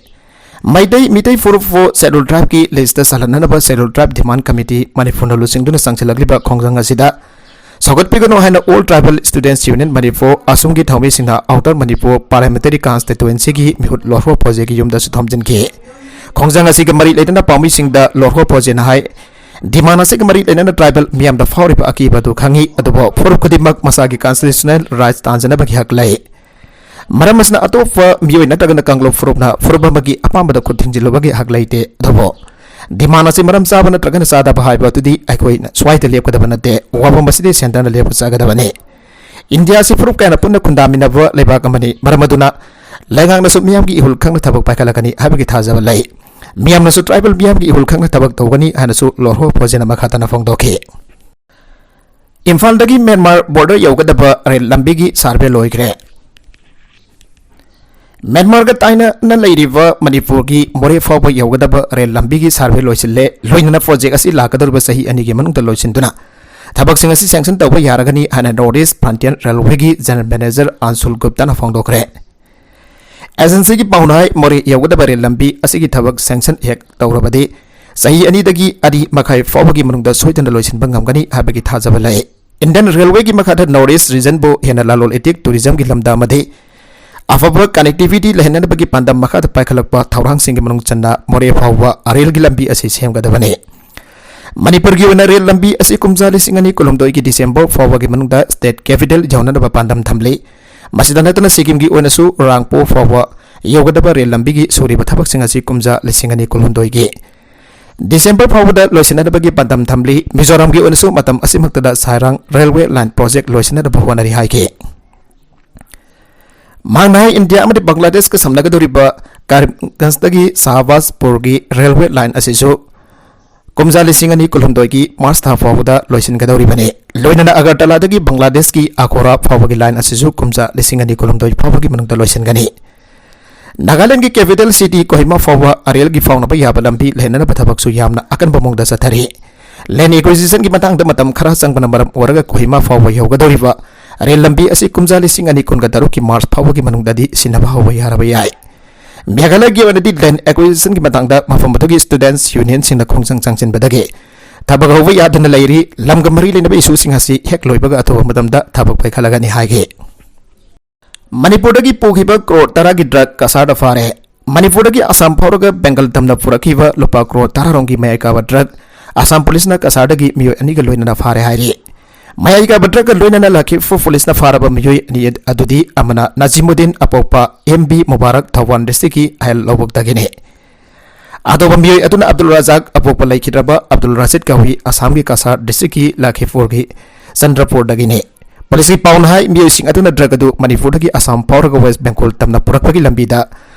ꯃꯩꯇꯩ, ꯃꯤꯇꯩ ꯐꯨꯔꯨꯞꯄꯨ Scheduled Tribe ꯀꯤ list ꯇ ꯆꯜꯍꯟꯅꯅꯕ Scheduled Tribe Demand Committee ꯃꯅꯤꯄꯨꯔꯅ ꯂꯨꯆꯤꯡꯗꯨꯅ ꯆꯪꯁꯤꯜꯂꯛꯂꯤꯕ ꯈꯣꯡꯖꯪ ꯑꯁꯤꯗ ꯁꯧꯒꯠꯄꯤꯒꯅꯨ ꯍꯥꯏꯅ All Tribal Students Union Manipur, ꯑꯁꯨꯝꯒꯤ ꯊꯧꯃꯤꯁꯤꯡꯅ Outer Manipur Parliamentary Constituency ꯒꯤ ꯃꯤꯍꯨꯠ ꯂꯣꯔꯍꯣ ꯐꯣꯖꯦꯒꯤ ꯌꯨꯝꯗꯁꯨ ꯊꯣꯝꯖꯤꯟꯈꯤ꯫ ꯈꯣꯡꯖꯪ ꯑꯁꯤꯒ ꯃꯔꯤ ꯂꯩꯅꯅ ꯄꯥꯎꯃꯤꯁꯤꯡꯗ ꯂꯣꯔꯍꯣ ꯐꯣꯖꯦꯅ ꯍꯥꯏ, demand ꯑꯁꯤꯒ ꯃꯔꯤ ꯂꯩꯅꯅ tribal ꯃꯤꯌꯥꯝꯗ ꯐꯥꯎꯔꯤꯕ ꯑꯀꯤꯕ ꯑꯗꯨ ꯈꯪꯏ, ꯑꯗꯨꯕꯨ ꯐꯨꯔꯨꯞ ꯈꯨꯗꯤꯡꯃꯛ ꯃꯁꯥꯒꯤ constitutional rights ꯇꯥꯟꯖꯅꯕꯒꯤ ꯍꯛ ꯂꯩ꯫ ꯃꯔꯝ ꯑꯁꯤꯅ ꯑꯇꯣꯞꯄ ꯃꯤꯑꯣꯏ ꯅꯠꯇ꯭ꯔꯒꯅ ꯀꯥꯡꯂꯨꯞ ꯐꯨꯔꯨꯞꯅ ꯐꯨꯔꯨꯞ ꯑꯃꯒꯤ ꯑꯄꯥꯝꯕꯗ ꯈꯨꯠ ꯊꯤꯡꯖꯤꯜꯂꯨꯕꯒꯤ ꯍꯛ ꯂꯩꯇꯦ꯫ ꯑꯗꯨꯕꯨ demand ꯑꯁꯤ ꯃꯔꯝ ꯆꯥꯕ ꯅꯠꯇ꯭ꯔꯒꯅ ꯆꯥꯗꯕ ꯍꯥꯏꯕ ꯑꯗꯨꯗꯤ ꯑꯩꯈꯣꯏꯅ ꯁ꯭ꯋꯥꯏꯗ ꯂꯦꯞꯀꯗꯕ ꯅꯠꯇꯦ꯫ ꯋꯥꯐꯝ ꯑꯁꯤꯗꯤ centreꯅ ꯂꯦꯞꯄ ꯆꯥꯒꯗꯕꯅꯤ꯫ ꯏꯟꯗꯤꯌꯥ ꯑꯁꯤ ꯐꯨꯔꯨꯞ ꯀꯌꯥꯅ ꯄꯨꯟꯅ ꯈꯨꯟꯗꯥꯃꯤꯟꯅꯕ ꯂꯩꯕꯥꯛ ꯑꯃꯅꯤ꯫ ꯃꯔꯝ ꯑꯗꯨꯅ ꯂꯩꯉꯥꯛꯅꯁꯨ ꯃꯤꯌꯥꯝꯒꯤ ꯏꯍꯨꯜ ꯈꯪꯅ ꯊꯕꯛ ꯄꯥꯏꯈꯠꯂꯛꯀꯅꯤ ꯍꯥꯏꯕꯒꯤ ꯊꯥꯖꯕ ꯂꯩ꯫ ꯃꯤꯌꯥꯝꯅꯁꯨ tribal ꯃꯤꯌꯥꯝꯒꯤ ꯏꯍꯨꯜ ꯈꯪꯅ ꯊꯕꯛ ꯇꯧꯒꯅꯤ ꯍꯥꯏꯅꯁꯨ ꯂꯣꯔꯍꯣ ꯐꯣꯖꯦꯅ ꯃꯈꯥ ꯇꯥꯅ ꯐꯣꯡꯗꯣꯛꯈꯤ꯫ ꯏꯝꯐꯥꯜꯗꯒꯤ ꯃ꯭ꯌꯥꯟꯃꯥꯔ border ꯌꯧꯒꯗꯕ ꯔꯦꯜ ꯂꯝꯕꯤꯒꯤ survey ꯂꯣꯏꯈ꯭ꯔꯦ꯫ ꯃ꯭ꯌꯥꯟꯃꯥꯔꯒ ꯇꯥꯏꯅꯅ ꯂꯩꯔꯤꯕ ꯃꯅꯤꯄꯨꯔꯒꯤ ꯃꯣꯔꯦ ꯐꯥꯎꯕ ꯌꯧꯒꯗꯕ ꯔꯦꯜ ꯂꯝꯕꯤꯒꯤ survey ꯂꯣꯏꯁꯤꯜꯂꯦ꯫ ꯂꯣꯏꯅꯅ project ꯑꯁꯤ ꯂꯥꯛꯀꯗꯧꯔꯤꯕ ꯆꯍꯤ ꯑꯅꯤꯒꯤ ꯃꯅꯨꯡꯗ ꯂꯣꯏꯁꯤꯟꯗꯨꯅ ꯊꯕꯛꯁꯤꯡ ꯑꯁꯤ sanction ꯇꯧꯕ ꯌꯥꯔꯒꯅꯤ ꯍꯥꯏꯅ North East Frontier Railwayꯒꯤ general manager ꯑꯟꯁꯨꯜ ꯒꯨꯞꯇꯥꯅ ꯐꯣꯡꯗꯣꯛꯈ꯭ꯔꯦ꯫ Agencyꯒꯤ ꯄꯥꯎꯅ ꯍꯥꯏ, ꯃꯣꯔꯦ ꯌꯧꯒꯗꯕ ꯔꯦꯜ ꯂꯝꯕꯤ ꯑꯁꯤꯒꯤ ꯊꯕꯛ sanction ꯍꯦꯛ ꯇꯧꯔꯕꯗꯤ ꯆꯍꯤ ꯑꯅꯤꯗꯒꯤ ꯑꯅꯤ ꯃꯈꯥꯏ ꯐꯥꯎꯕꯒꯤ ꯃꯅꯨꯡꯗ ꯁꯣꯏꯗꯅ ꯂꯣꯏꯁꯤꯟꯕ ꯉꯝꯒꯅꯤ ꯍꯥꯏꯕꯒꯤ ꯊꯥꯖꯕ ꯂꯩ꯫ Indian Railwayꯒꯤ ꯃꯈꯥꯗ North East regionꯕꯨ ꯍꯦꯟꯅ ꯂꯂꯣꯟ ꯏꯇꯤꯛ, tourismꯒꯤ ꯂꯝꯗ ꯑꯃꯗꯤ ꯑꯐꯕ connectivity ꯂꯩꯍꯟꯅꯕꯒꯤ ꯄꯥꯟꯗꯝ ꯃꯈꯥꯗ ꯄꯥꯏꯈꯠꯂꯛꯄ ꯊꯧꯔꯥꯡꯁꯤꯡꯒꯤ ꯃꯅꯨꯡ ꯆꯟꯅ ꯃꯣꯔꯦ ꯐꯥꯎꯕ ꯔꯦꯜꯒꯤ ꯂꯝꯕꯤ ꯑꯁꯤ ꯁꯦꯝꯒꯗꯕꯅꯤ꯫ ꯃꯅꯤꯄꯨꯔꯒꯤ ꯑꯣꯏꯅ ꯔꯦꯜ ꯂꯝꯕꯤ ꯑꯁꯤ ꯀꯨꯝꯖꯥ ꯂꯤꯁꯤꯡ ꯑꯅꯤ ꯀꯨꯟꯍꯨꯝꯗꯣꯏꯒꯤ December ꯐꯥꯎꯕꯒꯤ ꯃꯅꯨꯡꯗ state capital ꯌꯧꯅꯅꯕ ꯄꯥꯟꯗꯝ ꯊꯝꯂꯤ꯫ ꯃꯁꯤꯗ ꯅꯠꯇꯅ ꯁꯤꯛꯀꯤꯝꯒꯤ ꯑꯣꯏꯅꯁꯨ ꯔꯥꯡꯄꯣ ꯐꯥꯎꯕ ꯌꯧꯒꯗꯕ ꯔꯦꯜ ꯂꯝꯕꯤꯒꯤ ꯁꯨꯔꯤꯕ ꯊꯕꯛꯁꯤꯡ ꯑꯁꯤ ꯀꯨꯝꯖꯥ ꯂꯤꯁꯤꯡ ꯑꯅꯤ ꯀꯨꯟꯍꯨꯝꯗꯣꯏꯒꯤ December ꯐꯥꯎꯕꯗ ꯂꯣꯏꯁꯤꯟꯅꯅꯕꯒꯤ ꯄꯥꯟꯗꯝ ꯊꯝꯂꯤ꯫ ꯃꯤꯖꯣꯔꯥꯝꯒꯤ ꯑꯣꯏꯅꯁꯨ ꯃꯇꯝ ꯑꯁꯤꯃꯛꯇꯗ ꯁꯥꯏꯔꯥꯡ railway line project ꯂꯣꯏꯁꯤꯟꯅꯅꯕ ꯍꯣꯠꯅꯔꯤ ꯍꯥꯏꯈꯤ꯫ ꯃꯍꯥꯛꯅ ꯍꯥꯏ, ꯏꯟꯗꯤꯌꯥ ꯑꯃꯗꯤ ꯕꯪꯒ꯭ꯂꯥꯗꯦꯁꯀ ꯁꯝꯅꯒꯗꯧꯔꯤꯕ ꯀꯔꯤꯝꯒꯟꯖꯗꯒꯤ ꯁꯍꯥꯕꯥꯖꯄꯨꯔꯒꯤ railway line ꯑꯁꯤꯁꯨ ꯀꯨꯝꯖꯥ ꯂꯤꯁꯤꯡ ꯑꯅꯤ ꯀꯨꯟꯍꯨꯝꯗꯣꯏꯒꯤ March ꯊꯥ ꯐꯥꯎꯕꯗ ꯂꯣꯏꯁꯤꯟꯒꯗꯧꯔꯤꯕꯅꯤ꯫ ꯂꯣꯏꯅꯅ ꯑꯒꯔꯇꯂꯥꯗꯒꯤ ꯕꯪꯒ꯭ꯂꯥꯗꯦꯁꯀꯤ ꯑꯈꯣꯔꯥ ꯐꯥꯎꯕꯒꯤ line ꯑꯁꯤꯁꯨ ꯀꯨꯝꯖꯥ ꯂꯤꯁꯤꯡ ꯑꯅꯤ ꯀꯨꯟꯍꯨꯝꯗꯣꯏ ꯐꯥꯎꯕꯒꯤ ꯃꯅꯨꯡꯗ ꯂꯣꯏꯁꯤꯟꯒꯅꯤ꯫ ꯅꯥꯒꯥꯂꯦꯟꯗꯒꯤ capital city ꯀꯣꯍꯤꯃꯥ ꯐꯥꯎꯕ ꯔꯦꯜꯒꯤ ꯐꯥꯎꯅꯕ ꯌꯥꯕ ꯂꯝꯕꯤ ꯂꯩꯍꯟꯅꯕ ꯊꯕꯛꯁꯨ ꯌꯥꯝꯅ ꯑꯀꯟꯕ ꯃꯑꯣꯡꯗ ꯆꯠꯊꯔꯤ꯫ Land acquisitionꯒꯤ ꯃꯇꯥꯡꯗ ꯃꯇꯝ ꯈꯔ ꯆꯪꯕꯅ ꯃꯔꯝ ꯑꯣꯏꯔꯒ ꯀꯣꯍꯤꯃꯥ ꯐꯥꯎꯕ ꯌꯧꯒꯗꯧꯔꯤꯕ ꯔꯦꯜ ꯂꯝꯕꯤ ꯑꯁꯤ ꯀꯨꯝꯖꯥ ꯂꯤꯁꯤꯡ ꯑꯅꯤ ꯀꯨꯟꯒ ꯇꯔꯨꯛꯀꯤ March ꯐꯥꯎꯕꯒꯤ ꯃꯅꯨꯡꯗꯗꯤ ꯁꯤꯟꯅꯕ ꯍꯧꯕ ꯌꯥꯔꯕ ꯌꯥꯏ꯫ ꯃꯦꯘꯥꯂꯌꯒꯤ ꯑꯣꯏꯅꯗꯤ land acquisitionꯒꯤ ꯃꯇꯥꯡꯗ ꯃꯐꯝ ꯑꯗꯨꯒꯤ students unionꯁꯤꯡꯅ ꯈꯣꯡꯖꯪ ꯆꯪꯁꯤꯟꯕꯗꯒꯤ ꯊꯕꯛ ꯍꯧꯕ ꯌꯥꯗꯅ ꯂꯩꯔꯤ꯫ ꯂꯝꯒ ꯃꯔꯤ ꯂꯩꯅꯕ issueꯁꯤꯡ ꯑꯁꯤ ꯍꯦꯛ ꯂꯣꯏꯕꯒ ꯑꯊꯨꯕ ꯃꯇꯝꯗ ꯊꯕꯛ ꯄꯥꯏꯈꯠꯂꯒꯅꯤ ꯍꯥꯏꯈꯤ꯫ ꯃꯅꯤꯄꯨꯔꯗꯒꯤ ꯄꯨꯈꯤꯕ crore ꯇꯔꯥꯒꯤ drug ꯀꯁꯥꯔꯗ ꯐꯥꯔꯦ꯫ ꯃꯅꯤꯄꯨꯔꯗꯒꯤ ꯑꯁꯥꯝ ꯐꯥꯎꯔꯒ ꯕꯦꯡꯒꯜ ꯇꯝꯅ ꯄꯨꯔꯛꯈꯤꯕ ꯂꯨꯄꯥ crore ꯇꯔꯥ ꯔꯣꯝꯒꯤ ꯃꯌꯥꯏ ꯀꯥꯕ drug ꯑꯁꯥꯝ ꯄꯨꯂꯤꯁꯅ ꯀꯁꯥꯔꯗꯒꯤ ꯃꯤꯑꯣꯏ ꯑꯅꯤꯒ ꯂꯣꯏꯅꯅ ꯐꯥꯔꯦ ꯍꯥꯏꯔꯤ꯫ ꯃꯌꯥꯏ ꯀꯥꯕ ꯗ꯭ꯔꯒꯀ ꯂꯣꯏꯅꯅ ꯂꯥꯛꯈꯤꯕ ꯄꯨꯂꯤꯁꯅ ꯐꯥꯔꯕ ꯃꯤꯑꯣꯏ ꯑꯅꯤ ꯑꯗꯨꯗꯤ ꯑꯃꯅ ꯅꯥꯖꯤꯃꯨꯗꯗꯤꯟ ꯑꯄꯣꯛꯄ ꯑꯦꯝ ꯕꯤ ꯃꯨꯕꯥꯔꯛ ꯊꯧꯕꯥꯜ ꯗꯤꯁꯇ꯭ꯔꯤꯛꯀꯤ ꯑꯍꯦꯜ ꯂꯧꯕꯨꯛꯇꯒꯤꯅꯤ꯫ ꯑꯇꯣꯞꯄ ꯃꯤꯑꯣꯏ ꯑꯗꯨꯅ ꯑꯕꯗꯨꯜ ꯔꯥꯖꯥꯛ ꯑꯄꯣꯛꯄ ꯂꯩꯈꯤꯗ꯭ꯔꯕ ꯑꯕꯗꯨꯜ ꯔꯥꯁꯤꯗ ꯀꯧꯏ, ꯑꯁꯥꯝꯒꯤ ꯀꯁꯥꯔ ꯗꯤꯁꯇ꯭ꯔꯤꯛꯀꯤ ꯂꯈꯤꯄꯨꯔꯒꯤ ꯆꯟꯗ꯭ꯔꯄꯨꯔꯗꯒꯤꯅꯤ꯫ ꯄꯨꯂꯤꯁꯀꯤ ꯄꯥꯎꯅ ꯍꯥꯏ, ꯃꯤꯑꯣꯏꯁꯤꯡ ꯑꯗꯨꯅ ꯗ꯭ꯔꯒ ꯑꯗꯨ ꯃꯅꯤꯄꯨꯔꯗꯒꯤ ꯑꯁꯥꯝ ꯐꯥꯎꯔꯒ ꯋꯦꯁ ꯕꯦꯡꯒꯣꯜ ꯇꯝꯅ ꯄꯨꯔꯛꯄꯒꯤ ꯂꯝꯕꯤꯗ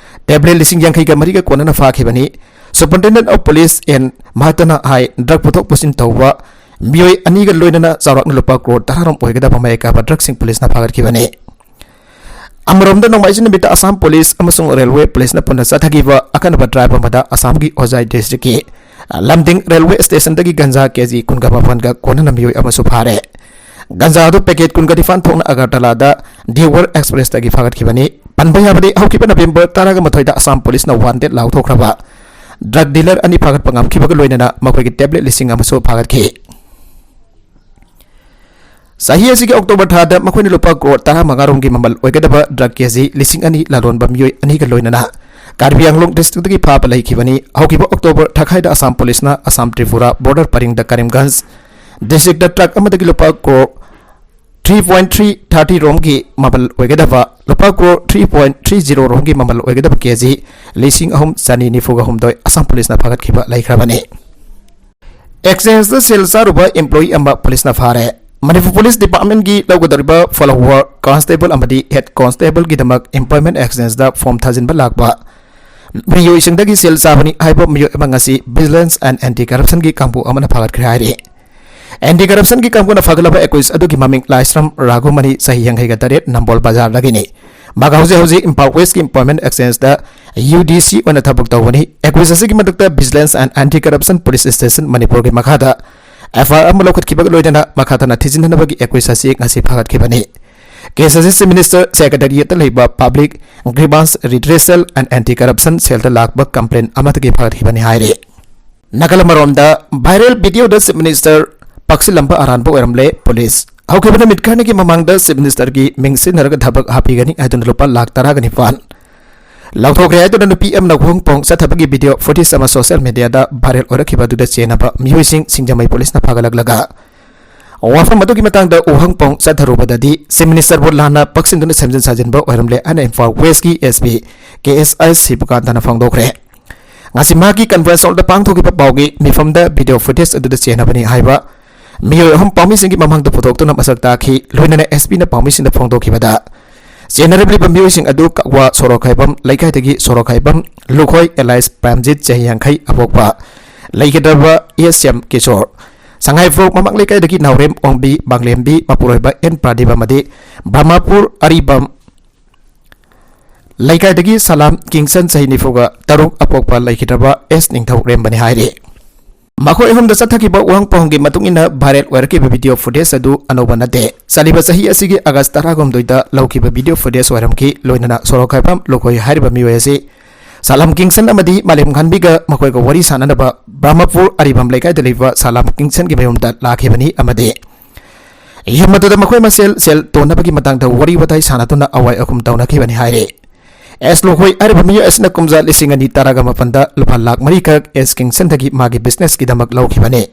ꯇꯦꯕ꯭ꯂꯦꯠ ꯂꯤꯁꯤꯡ ꯌꯥꯡꯈꯩꯒ ꯃꯔꯤꯒ ꯀꯣꯟꯅꯅ ꯐꯥꯈꯤꯕꯅꯤ꯫ ꯁꯨꯄꯔꯤꯟꯇꯦꯟꯗꯦꯟꯠ ꯑꯣꯐ ꯄꯨꯂꯤꯁ ꯑꯦꯟ ꯃꯍꯥꯇꯅ ꯍꯥꯏ, ꯗ꯭ꯔꯒ ꯄꯨꯊꯣꯛ ꯄꯨꯁꯤꯟ ꯇꯧꯕ ꯃꯤꯑꯣꯏ ꯑꯅꯤꯒ ꯂꯣꯏꯅꯅ ꯆꯥꯎꯔꯥꯛꯅ ꯂꯨꯄꯥ ꯀ꯭ꯔꯣꯔ ꯇꯔꯥꯔꯣꯝ ꯑꯣꯏꯒꯗꯕ ꯃꯌꯥꯏ ꯀꯥꯕ ꯗ꯭ꯔꯒꯁꯤꯡ ꯄꯨꯂꯤꯁꯅ ꯐꯥꯒꯠꯈꯤꯕꯅꯤ꯫ ꯑꯃꯔꯣꯝꯗ, ꯅꯣꯡꯃꯥꯏꯖꯤꯡ ꯅꯨꯃꯤꯠꯇ ꯑꯁꯥꯝ ꯄꯨꯂꯤꯁ ꯑꯃꯁꯨꯡ ꯔꯦꯜꯋꯦ ꯄꯨꯂꯤꯁꯅ ꯄꯨꯟꯅ ꯆꯠꯊꯈꯤꯕ ꯑꯈꯟꯅꯕ ꯗ꯭ꯔꯥꯏꯚ ꯑꯃꯗ ꯑꯁꯥꯝꯒꯤ ꯍꯣꯖꯥꯏ ꯗꯤꯁꯇ꯭ꯔꯤꯛꯀꯤ ꯂꯝꯗꯤꯡ ꯔꯦꯜꯋꯦ ꯁ꯭ꯇꯦꯁꯟꯗꯒꯤ ꯒꯟꯖꯥ ꯀꯦꯖꯤ ꯀꯨꯟꯒ ꯃꯥꯄꯟꯒ ꯀꯣꯟꯅꯅ ꯃꯤꯑꯣꯏ ꯑꯃꯁꯨ ꯐꯥꯔꯦ꯫ ꯒꯟꯖꯥ ꯑꯗꯨ ꯄꯦꯀꯦꯠ ꯀꯨꯟꯒ ꯅꯤꯄꯥꯟ ꯊꯣꯛꯅ ꯑꯒꯔꯇꯂꯥꯗ ꯗꯤꯋꯔ ꯑꯦꯛꯁꯄ꯭ꯔꯦꯁꯇꯒꯤ ꯐꯥꯒꯠꯈꯤꯕꯅꯤ꯫ ꯄꯟꯕ ꯌꯥꯕꯗꯤ, ꯍꯧꯈꯤꯕ ꯅꯕꯦꯝꯕꯔ ꯇꯔꯥꯒ ꯃꯥꯊꯣꯏꯗ ꯑꯁꯥꯝ ꯄꯨꯂꯤꯁꯅ ꯋꯥꯟꯇꯦꯗ ꯂꯥꯎꯊꯣꯛꯈ꯭ꯔꯕ ꯗ꯭ꯔꯒ ꯗꯤꯂꯔ ꯑꯅꯤ ꯐꯥꯒꯠꯄ ꯉꯝꯈꯤꯕꯒ ꯂꯣꯏꯅꯅ ꯃꯈꯣꯏꯒꯤ ꯇꯦꯕ꯭ꯂꯦꯠ ꯂꯤꯁꯤꯡ ꯑꯃꯁꯨ ꯐꯥꯒꯠꯈꯤ꯫ ꯆꯍꯤ ꯑꯁꯤꯒꯤ ꯑꯣꯛꯇꯣꯕꯔ ꯊꯥꯗ ꯃꯈꯣꯏꯅ ꯂꯨꯄꯥ ꯀ꯭ꯔꯣꯔ ꯇꯔꯥꯃꯉꯥꯔꯣꯝꯒꯤ ꯃꯃꯜ ꯑꯣꯏꯒꯗꯕ ꯗ꯭ꯔꯒ ꯀꯦꯖꯤ ꯂꯤꯁꯤꯡ ꯑꯅꯤ ꯂꯂꯣꯟꯕ ꯃꯤꯑꯣꯏ ꯑꯅꯤꯒ ꯂꯣꯏꯅꯅ ꯀꯥꯔꯕꯤ ꯑꯪꯂꯣꯡ ꯗꯤꯁꯇ꯭ꯔꯤꯛꯇꯒꯤ ꯐꯥꯕ ꯂꯩꯈꯤꯕꯅꯤ꯫ ꯍꯧꯈꯤꯕ ꯑꯣꯛꯇꯣꯕꯔ ꯊꯥꯈꯥꯏꯗ ꯑꯁꯥꯝ ꯄꯨꯂꯤꯁꯅ ꯑꯁꯥꯝ ꯇ꯭ꯔꯤꯄꯨꯔꯥ ꯕꯣꯔꯗꯔ ꯄꯔꯤꯡꯗ ꯀꯔꯤꯝꯒꯟꯖ ꯗꯤꯁꯇ꯭ꯔꯤꯛꯇ ꯇ꯭ꯔꯛ ꯑꯃꯗꯒꯤ ꯂꯨꯄꯥ crore three point three thirty ꯔꯣꯝꯒꯤ ꯃꯃꯜ ꯑꯣꯏꯒꯗꯕ ꯂꯨꯄꯥ crore three point three zero ꯔꯣꯝꯒꯤ ꯃꯃꯜ ꯑꯣꯏꯒꯗꯕ ꯀꯦꯖꯤ ꯂꯤꯁꯤꯡ ꯑꯍꯨꯝ ꯆꯅꯤ ꯅꯤꯐꯨꯒ ꯍꯨꯝꯗꯣꯏ ꯑꯁꯥꯝ ꯄꯨꯂꯤꯁꯅ ꯐꯥꯒꯠꯈꯤꯕ ꯂꯩꯈ꯭ꯔꯕꯅꯤ꯫ ꯑꯦꯛꯁꯆꯦꯟꯖꯇ ꯁꯦꯜ ꯆꯥꯔꯨꯕ ꯏꯝꯄ꯭ꯂꯣꯌꯤ ꯑꯃ ꯄꯨꯂꯤꯁꯅ ꯐꯥꯔꯦ꯫ ꯃꯅꯤꯄꯨꯔ ꯄꯨꯂꯤꯁ ꯗꯤꯄꯥꯔꯠꯃꯦꯟꯒꯤ ꯂꯧꯒꯗꯧꯔꯤꯕ ꯐꯣꯂꯣꯋꯔ ꯀꯣꯟꯁꯇꯦꯕꯜ ꯑꯃꯗꯤ ꯍꯦꯗ ꯀꯣꯟꯁꯇꯦꯕꯜꯒꯤꯗꯃꯛ ꯑꯦꯝꯄ꯭ꯂꯣꯏꯃꯦꯟ ꯑꯦꯛꯁꯆꯦꯟꯖꯇ ꯐꯣꯔꯝ ꯊꯥꯖꯤꯟꯕ ꯂꯥꯛꯄ ꯃꯤꯑꯣꯏꯁꯤꯡꯗꯒꯤ ꯁꯦꯜ ꯆꯥꯕꯅꯤ ꯍꯥꯏꯕ ꯃꯤꯑꯣꯏ ꯑꯃ ꯉꯁꯤ ꯚꯤꯖꯤꯂꯦꯟꯁ ꯑꯦꯟ ꯑꯦꯟꯇꯤ ꯀꯔꯞꯁꯟꯒꯤ ꯀꯥꯡꯕꯨ ꯑꯃꯅ ꯐꯥꯒꯠꯈ꯭ꯔꯦ ꯍꯥꯏꯔꯤ꯫ ꯑꯦꯟꯇꯤ ꯀꯔꯞꯁꯟꯒꯤ ꯀꯥꯡꯕꯨꯅ ꯐꯥꯒꯠꯂꯕ ꯑꯦꯀ꯭ꯌꯨꯖ ꯑꯗꯨꯒꯤ ꯃꯃꯤꯡ ꯂꯥꯏꯁ꯭ꯔꯝ ꯔꯥꯘꯨꯃꯅꯤ, ꯆꯍꯤ ꯌꯥꯡꯈꯩꯒ ꯇꯔꯦꯠ, ꯅꯝꯕꯣꯜ ꯕꯖꯥꯔꯗꯒꯤꯅꯤ꯫ ꯃꯍꯥꯛ ꯍꯧꯖꯤꯛ ꯍꯧꯖꯤꯛ ꯏꯝꯐꯥꯜ ꯋꯦꯁꯀꯤ ꯏꯝꯄ꯭ꯂꯣꯏꯃꯦꯟ ꯑꯦꯛꯁꯆꯦꯟꯖꯇ ꯌꯨ ꯗꯤ ꯁꯤ ꯑꯣꯏꯅ ꯊꯕꯛ ꯇꯧꯕꯅꯤ꯫ ꯑꯦꯀ꯭ꯌꯨꯖ ꯑꯁꯤꯒꯤ ꯃꯊꯛꯇ vigilance and anti corruption police station ꯃꯅꯤꯄꯨꯔꯒꯤ ꯃꯈꯥꯗ ꯑꯦꯐ ꯑꯥꯏ ꯑꯥꯔ ꯑꯃ ꯂꯧꯈꯠꯈꯤꯕꯒ ꯂꯣꯏꯅꯅ ꯃꯈꯥ ꯇꯥꯅ ꯊꯤꯖꯤꯟꯅꯅꯕꯒꯤ ꯑꯦꯀ꯭ꯌꯨꯖ ꯑꯁꯤ ꯉꯁꯤ ꯐꯥꯒꯠꯈꯤꯕꯅꯤ꯫ ꯀꯦꯁ ꯑꯁꯤ ꯆꯤꯐ ꯃꯤꯅꯤꯁꯇꯔ ꯁꯦꯀ꯭ꯔꯦꯇꯦꯔꯤꯌꯦꯠꯇ ꯂꯩꯕ ꯄꯕ꯭ꯂꯤꯛ ꯒ꯭ꯔꯤꯚꯥꯟꯁ ꯔꯤꯗ꯭ꯔꯦꯁꯦꯜ ꯑꯦꯟ ꯑꯦꯟꯇꯤ ꯀꯔꯞꯁꯟ ꯁꯦꯜꯗ ꯂꯥꯛꯄ ꯀꯝꯄ꯭ꯂꯦꯟ ꯑꯃꯗꯒꯤ ꯐꯥꯒꯠꯈꯤꯕꯅꯤ ꯍꯥꯏꯔꯤ꯫ ꯅꯥꯀꯜ ꯑꯃꯔꯣꯝꯗ, ꯚꯥꯏꯔꯦꯜ ꯚꯤꯗꯤꯑꯣꯗ ꯆꯤꯐ ꯃꯤꯅꯤꯁꯇꯔ ꯄꯛꯁꯤꯜꯂꯝꯕ ꯑꯔꯥꯟꯕ ꯑꯣꯏꯔꯝꯂꯦ꯫ ꯄꯨꯂꯤꯁ ꯍꯧꯈꯤꯕ ꯅꯨꯃꯤꯠ ꯈꯔꯅꯤꯒꯤ ꯃꯃꯥꯡꯗ ꯆꯤꯐ ꯃꯤꯅꯤꯁꯇꯔꯒꯤ ꯃꯤꯡ ꯁꯤꯖꯤꯟꯅꯔꯒ ꯊꯕꯛ ꯍꯥꯞꯄꯤꯒꯅꯤ ꯍꯥꯏꯗꯨꯅ ꯂꯨꯄꯥ ꯂꯥꯈ ꯇꯔꯥꯒ ꯅꯤꯄꯥꯟ ꯂꯧꯊꯣꯛꯈ꯭ꯔꯦ ꯍꯥꯏꯗꯨꯅ ꯅꯨꯄꯤ ꯑꯃꯅ ꯍꯣꯡ ꯄꯣꯡ ꯆꯠꯊꯕꯒꯤ ꯚꯤꯗꯤꯑꯣ ꯐꯨꯇꯦꯖ ꯑꯃ ꯁꯣꯁꯤꯌꯦꯜ ꯃꯤꯗꯤꯌꯥꯗ ꯚꯥꯏꯔꯦꯜ ꯑꯣꯏꯔꯛꯈꯤꯕ ꯑꯗꯨꯗ ꯆꯦꯟꯅꯕ ꯃꯤꯑꯣꯏꯁꯤꯡ ꯁꯤꯡꯖꯃꯩ ꯄꯨꯂꯤꯁꯅ ꯐꯥꯒꯠꯂꯛꯂꯒ ꯋꯥꯐꯝ ꯑꯗꯨꯒꯤ ꯃꯇꯥꯡꯗ ꯎꯍꯪ ꯄꯥꯎ ꯆꯠꯊꯔꯨꯕꯗꯗꯤ, Chief Minister ꯕꯨ ꯂꯥꯟꯅ ꯄꯛꯁꯤꯟꯗꯨꯅ ꯁꯦꯝꯖꯤꯟ ꯁꯥꯖꯤꯟꯕ ꯑꯣꯏꯔꯝꯂꯦ ꯍꯥꯏꯅ ꯏꯝꯐꯥꯜ West ꯀꯤ SP ꯀꯦ ꯑꯦꯁ ꯑꯥꯏ ꯁꯤꯕꯀꯥꯟꯇꯅ ꯐꯣꯡꯗꯣꯛꯈ꯭ꯔꯦ꯫ ꯉꯁꯤ ꯃꯍꯥꯛꯀꯤ conference hall ꯗ ꯄꯥꯡꯊꯣꯛꯈꯤꯕ ꯄꯥꯎꯒꯤ ꯃꯤꯐꯝꯗ video footage ꯑꯗꯨꯗ ꯆꯦꯟꯅꯕꯅꯤ ꯍꯥꯏꯕ ꯃꯤꯑꯣꯏ ꯑꯍꯨꯝ ꯄꯥꯎꯃꯤꯁꯤꯡꯒꯤ ꯃꯃꯥꯡꯗ ꯄꯨꯊꯣꯛꯇꯨꯅ ꯃꯁꯛ ꯇꯥꯛꯈꯤ꯫ ꯂꯣꯏꯅꯅ SP ꯅ ꯄꯥꯎꯃꯤꯁꯤꯡꯗ ꯐꯣꯡꯗꯣꯛꯈꯤꯕꯗ, ꯆꯦꯟꯅꯔꯛꯂꯤꯕ ꯃꯤꯑꯣꯏꯁꯤꯡ ꯑꯗꯨ ꯀꯛꯋꯥ ꯁꯣꯔꯣꯛꯈꯥꯏꯕꯝ ꯂꯩꯀꯥꯏꯗꯒꯤ ꯁꯣꯔꯣꯛꯈꯥꯏꯕꯝ ꯂꯨꯈꯣꯏ alias ꯄ꯭ꯔꯦꯝꯖꯤꯠ, ꯆꯍꯤ ꯌꯥꯡꯈꯩ, ꯑꯄꯣꯛꯄ ꯂꯩꯒꯗꯕ ꯑꯦꯁ ꯑꯦꯝ ꯀꯤꯁꯣꯔ, ꯁꯉꯥꯏꯄ꯭ꯔꯧ ꯃꯃꯥꯡ ꯂꯩꯀꯥꯏꯗꯒꯤ ꯅꯥꯎꯔꯦꯝ ꯑꯣꯡꯕꯤ, ꯃꯥꯡꯂꯦꯝꯕꯤ, ꯃꯄꯨꯔꯣꯏꯕ ꯑꯦꯟ ꯄ꯭ꯔꯗꯤꯞ ꯑꯃꯗꯤ ꯕ꯭ꯔꯍꯃꯄꯨꯔ ꯑꯔꯤꯕꯝ ꯂꯩꯀꯥꯏꯗꯒꯤ ꯁꯂꯥꯝ ꯀꯤꯡꯁꯟ, ꯆꯍꯤ ꯅꯤꯐꯨꯒ ꯇꯔꯨꯛ, ꯑꯄꯣꯛꯄ ꯂꯩꯈꯤꯗ꯭ꯔꯕ ꯑꯦꯁ ꯅꯤꯡꯊꯧꯔꯦꯝꯕꯅꯤ ꯍꯥꯏꯔꯤ꯫ ꯃꯈꯣꯏ ꯑꯍꯨꯝꯗ ꯆꯠꯊꯈꯤꯕ ꯋꯥꯍꯪ ꯄꯥꯎꯍꯪꯒꯤ ꯃꯇꯨꯡ ꯏꯟꯅ viral ꯑꯣꯏꯔꯛꯈꯤꯕ video footage ꯑꯗꯨ ꯑꯅꯧꯕ ꯅꯠꯇꯦ꯫ ꯆꯠꯂꯤꯕ ꯆꯍꯤ ꯑꯁꯤꯒꯤ ꯑꯥꯒꯁ ꯇꯔꯥꯍꯨꯝꯗꯣꯏꯗ ꯂꯧꯈꯤꯕ video footage ꯑꯣꯏꯔꯝꯈꯤ꯫ ꯂꯣꯏꯅꯅ ꯁꯣꯔꯣꯛꯈꯥꯏꯕꯝ ꯂꯨꯈꯣꯏ ꯍꯥꯏꯔꯤꯕ ꯃꯤꯑꯣꯏ ꯑꯁꯤ ꯁꯂꯥꯝ ꯀꯤꯡꯁꯟ ꯑꯃꯗꯤ ꯃꯥꯂꯦꯝ ꯈꯥꯟꯕꯤꯒ ꯃꯈꯣꯏꯒ ꯋꯥꯔꯤ ꯁꯥꯟꯅꯅꯕ ꯕ꯭ꯔꯍꯃꯄꯨꯔ ꯑꯔꯤꯕꯝ ꯂꯩꯀꯥꯏꯗ ꯂꯩꯕ ꯁꯂꯥꯝ ꯀꯤꯡꯁꯟꯒꯤ ꯃꯌꯨꯝꯗ ꯂꯥꯛꯈꯤꯕꯅꯤ ꯑꯃꯗꯤ ꯌꯨꯝ ꯑꯗꯨꯗ ꯃꯈꯣꯏ ꯃꯁꯦꯜ ꯁꯦꯜ ꯇꯣꯟꯅꯕꯒꯤ ꯃꯇꯥꯡꯗ ꯋꯥꯔꯤ ꯋꯥꯇꯥꯏ ꯁꯥꯟꯅꯗꯨꯅ ꯑꯋꯥꯏ ꯑꯈꯨꯝ ꯇꯧꯅꯈꯤꯕꯅꯤ ꯍꯥꯏꯔꯤ꯫ ꯑꯦꯁ ꯂꯨꯈꯣꯏ ꯍꯥꯏꯔꯤꯕ ꯃꯤꯑꯣꯏ ꯑꯁꯤꯅ ꯀꯨꯝꯖꯥ ꯂꯤꯁꯤꯡ ꯑꯅꯤ ꯇꯔꯥꯒ ꯃꯥꯄꯟꯗ ꯂꯨꯄꯥ ꯂꯥꯈ ꯃꯔꯤꯈꯛ ꯑꯦꯁ ꯀꯤꯡꯁꯟꯗꯒꯤ ꯃꯥꯒꯤ business ꯀꯤꯗꯃꯛ ꯂꯧꯈꯤꯕꯅꯤ꯫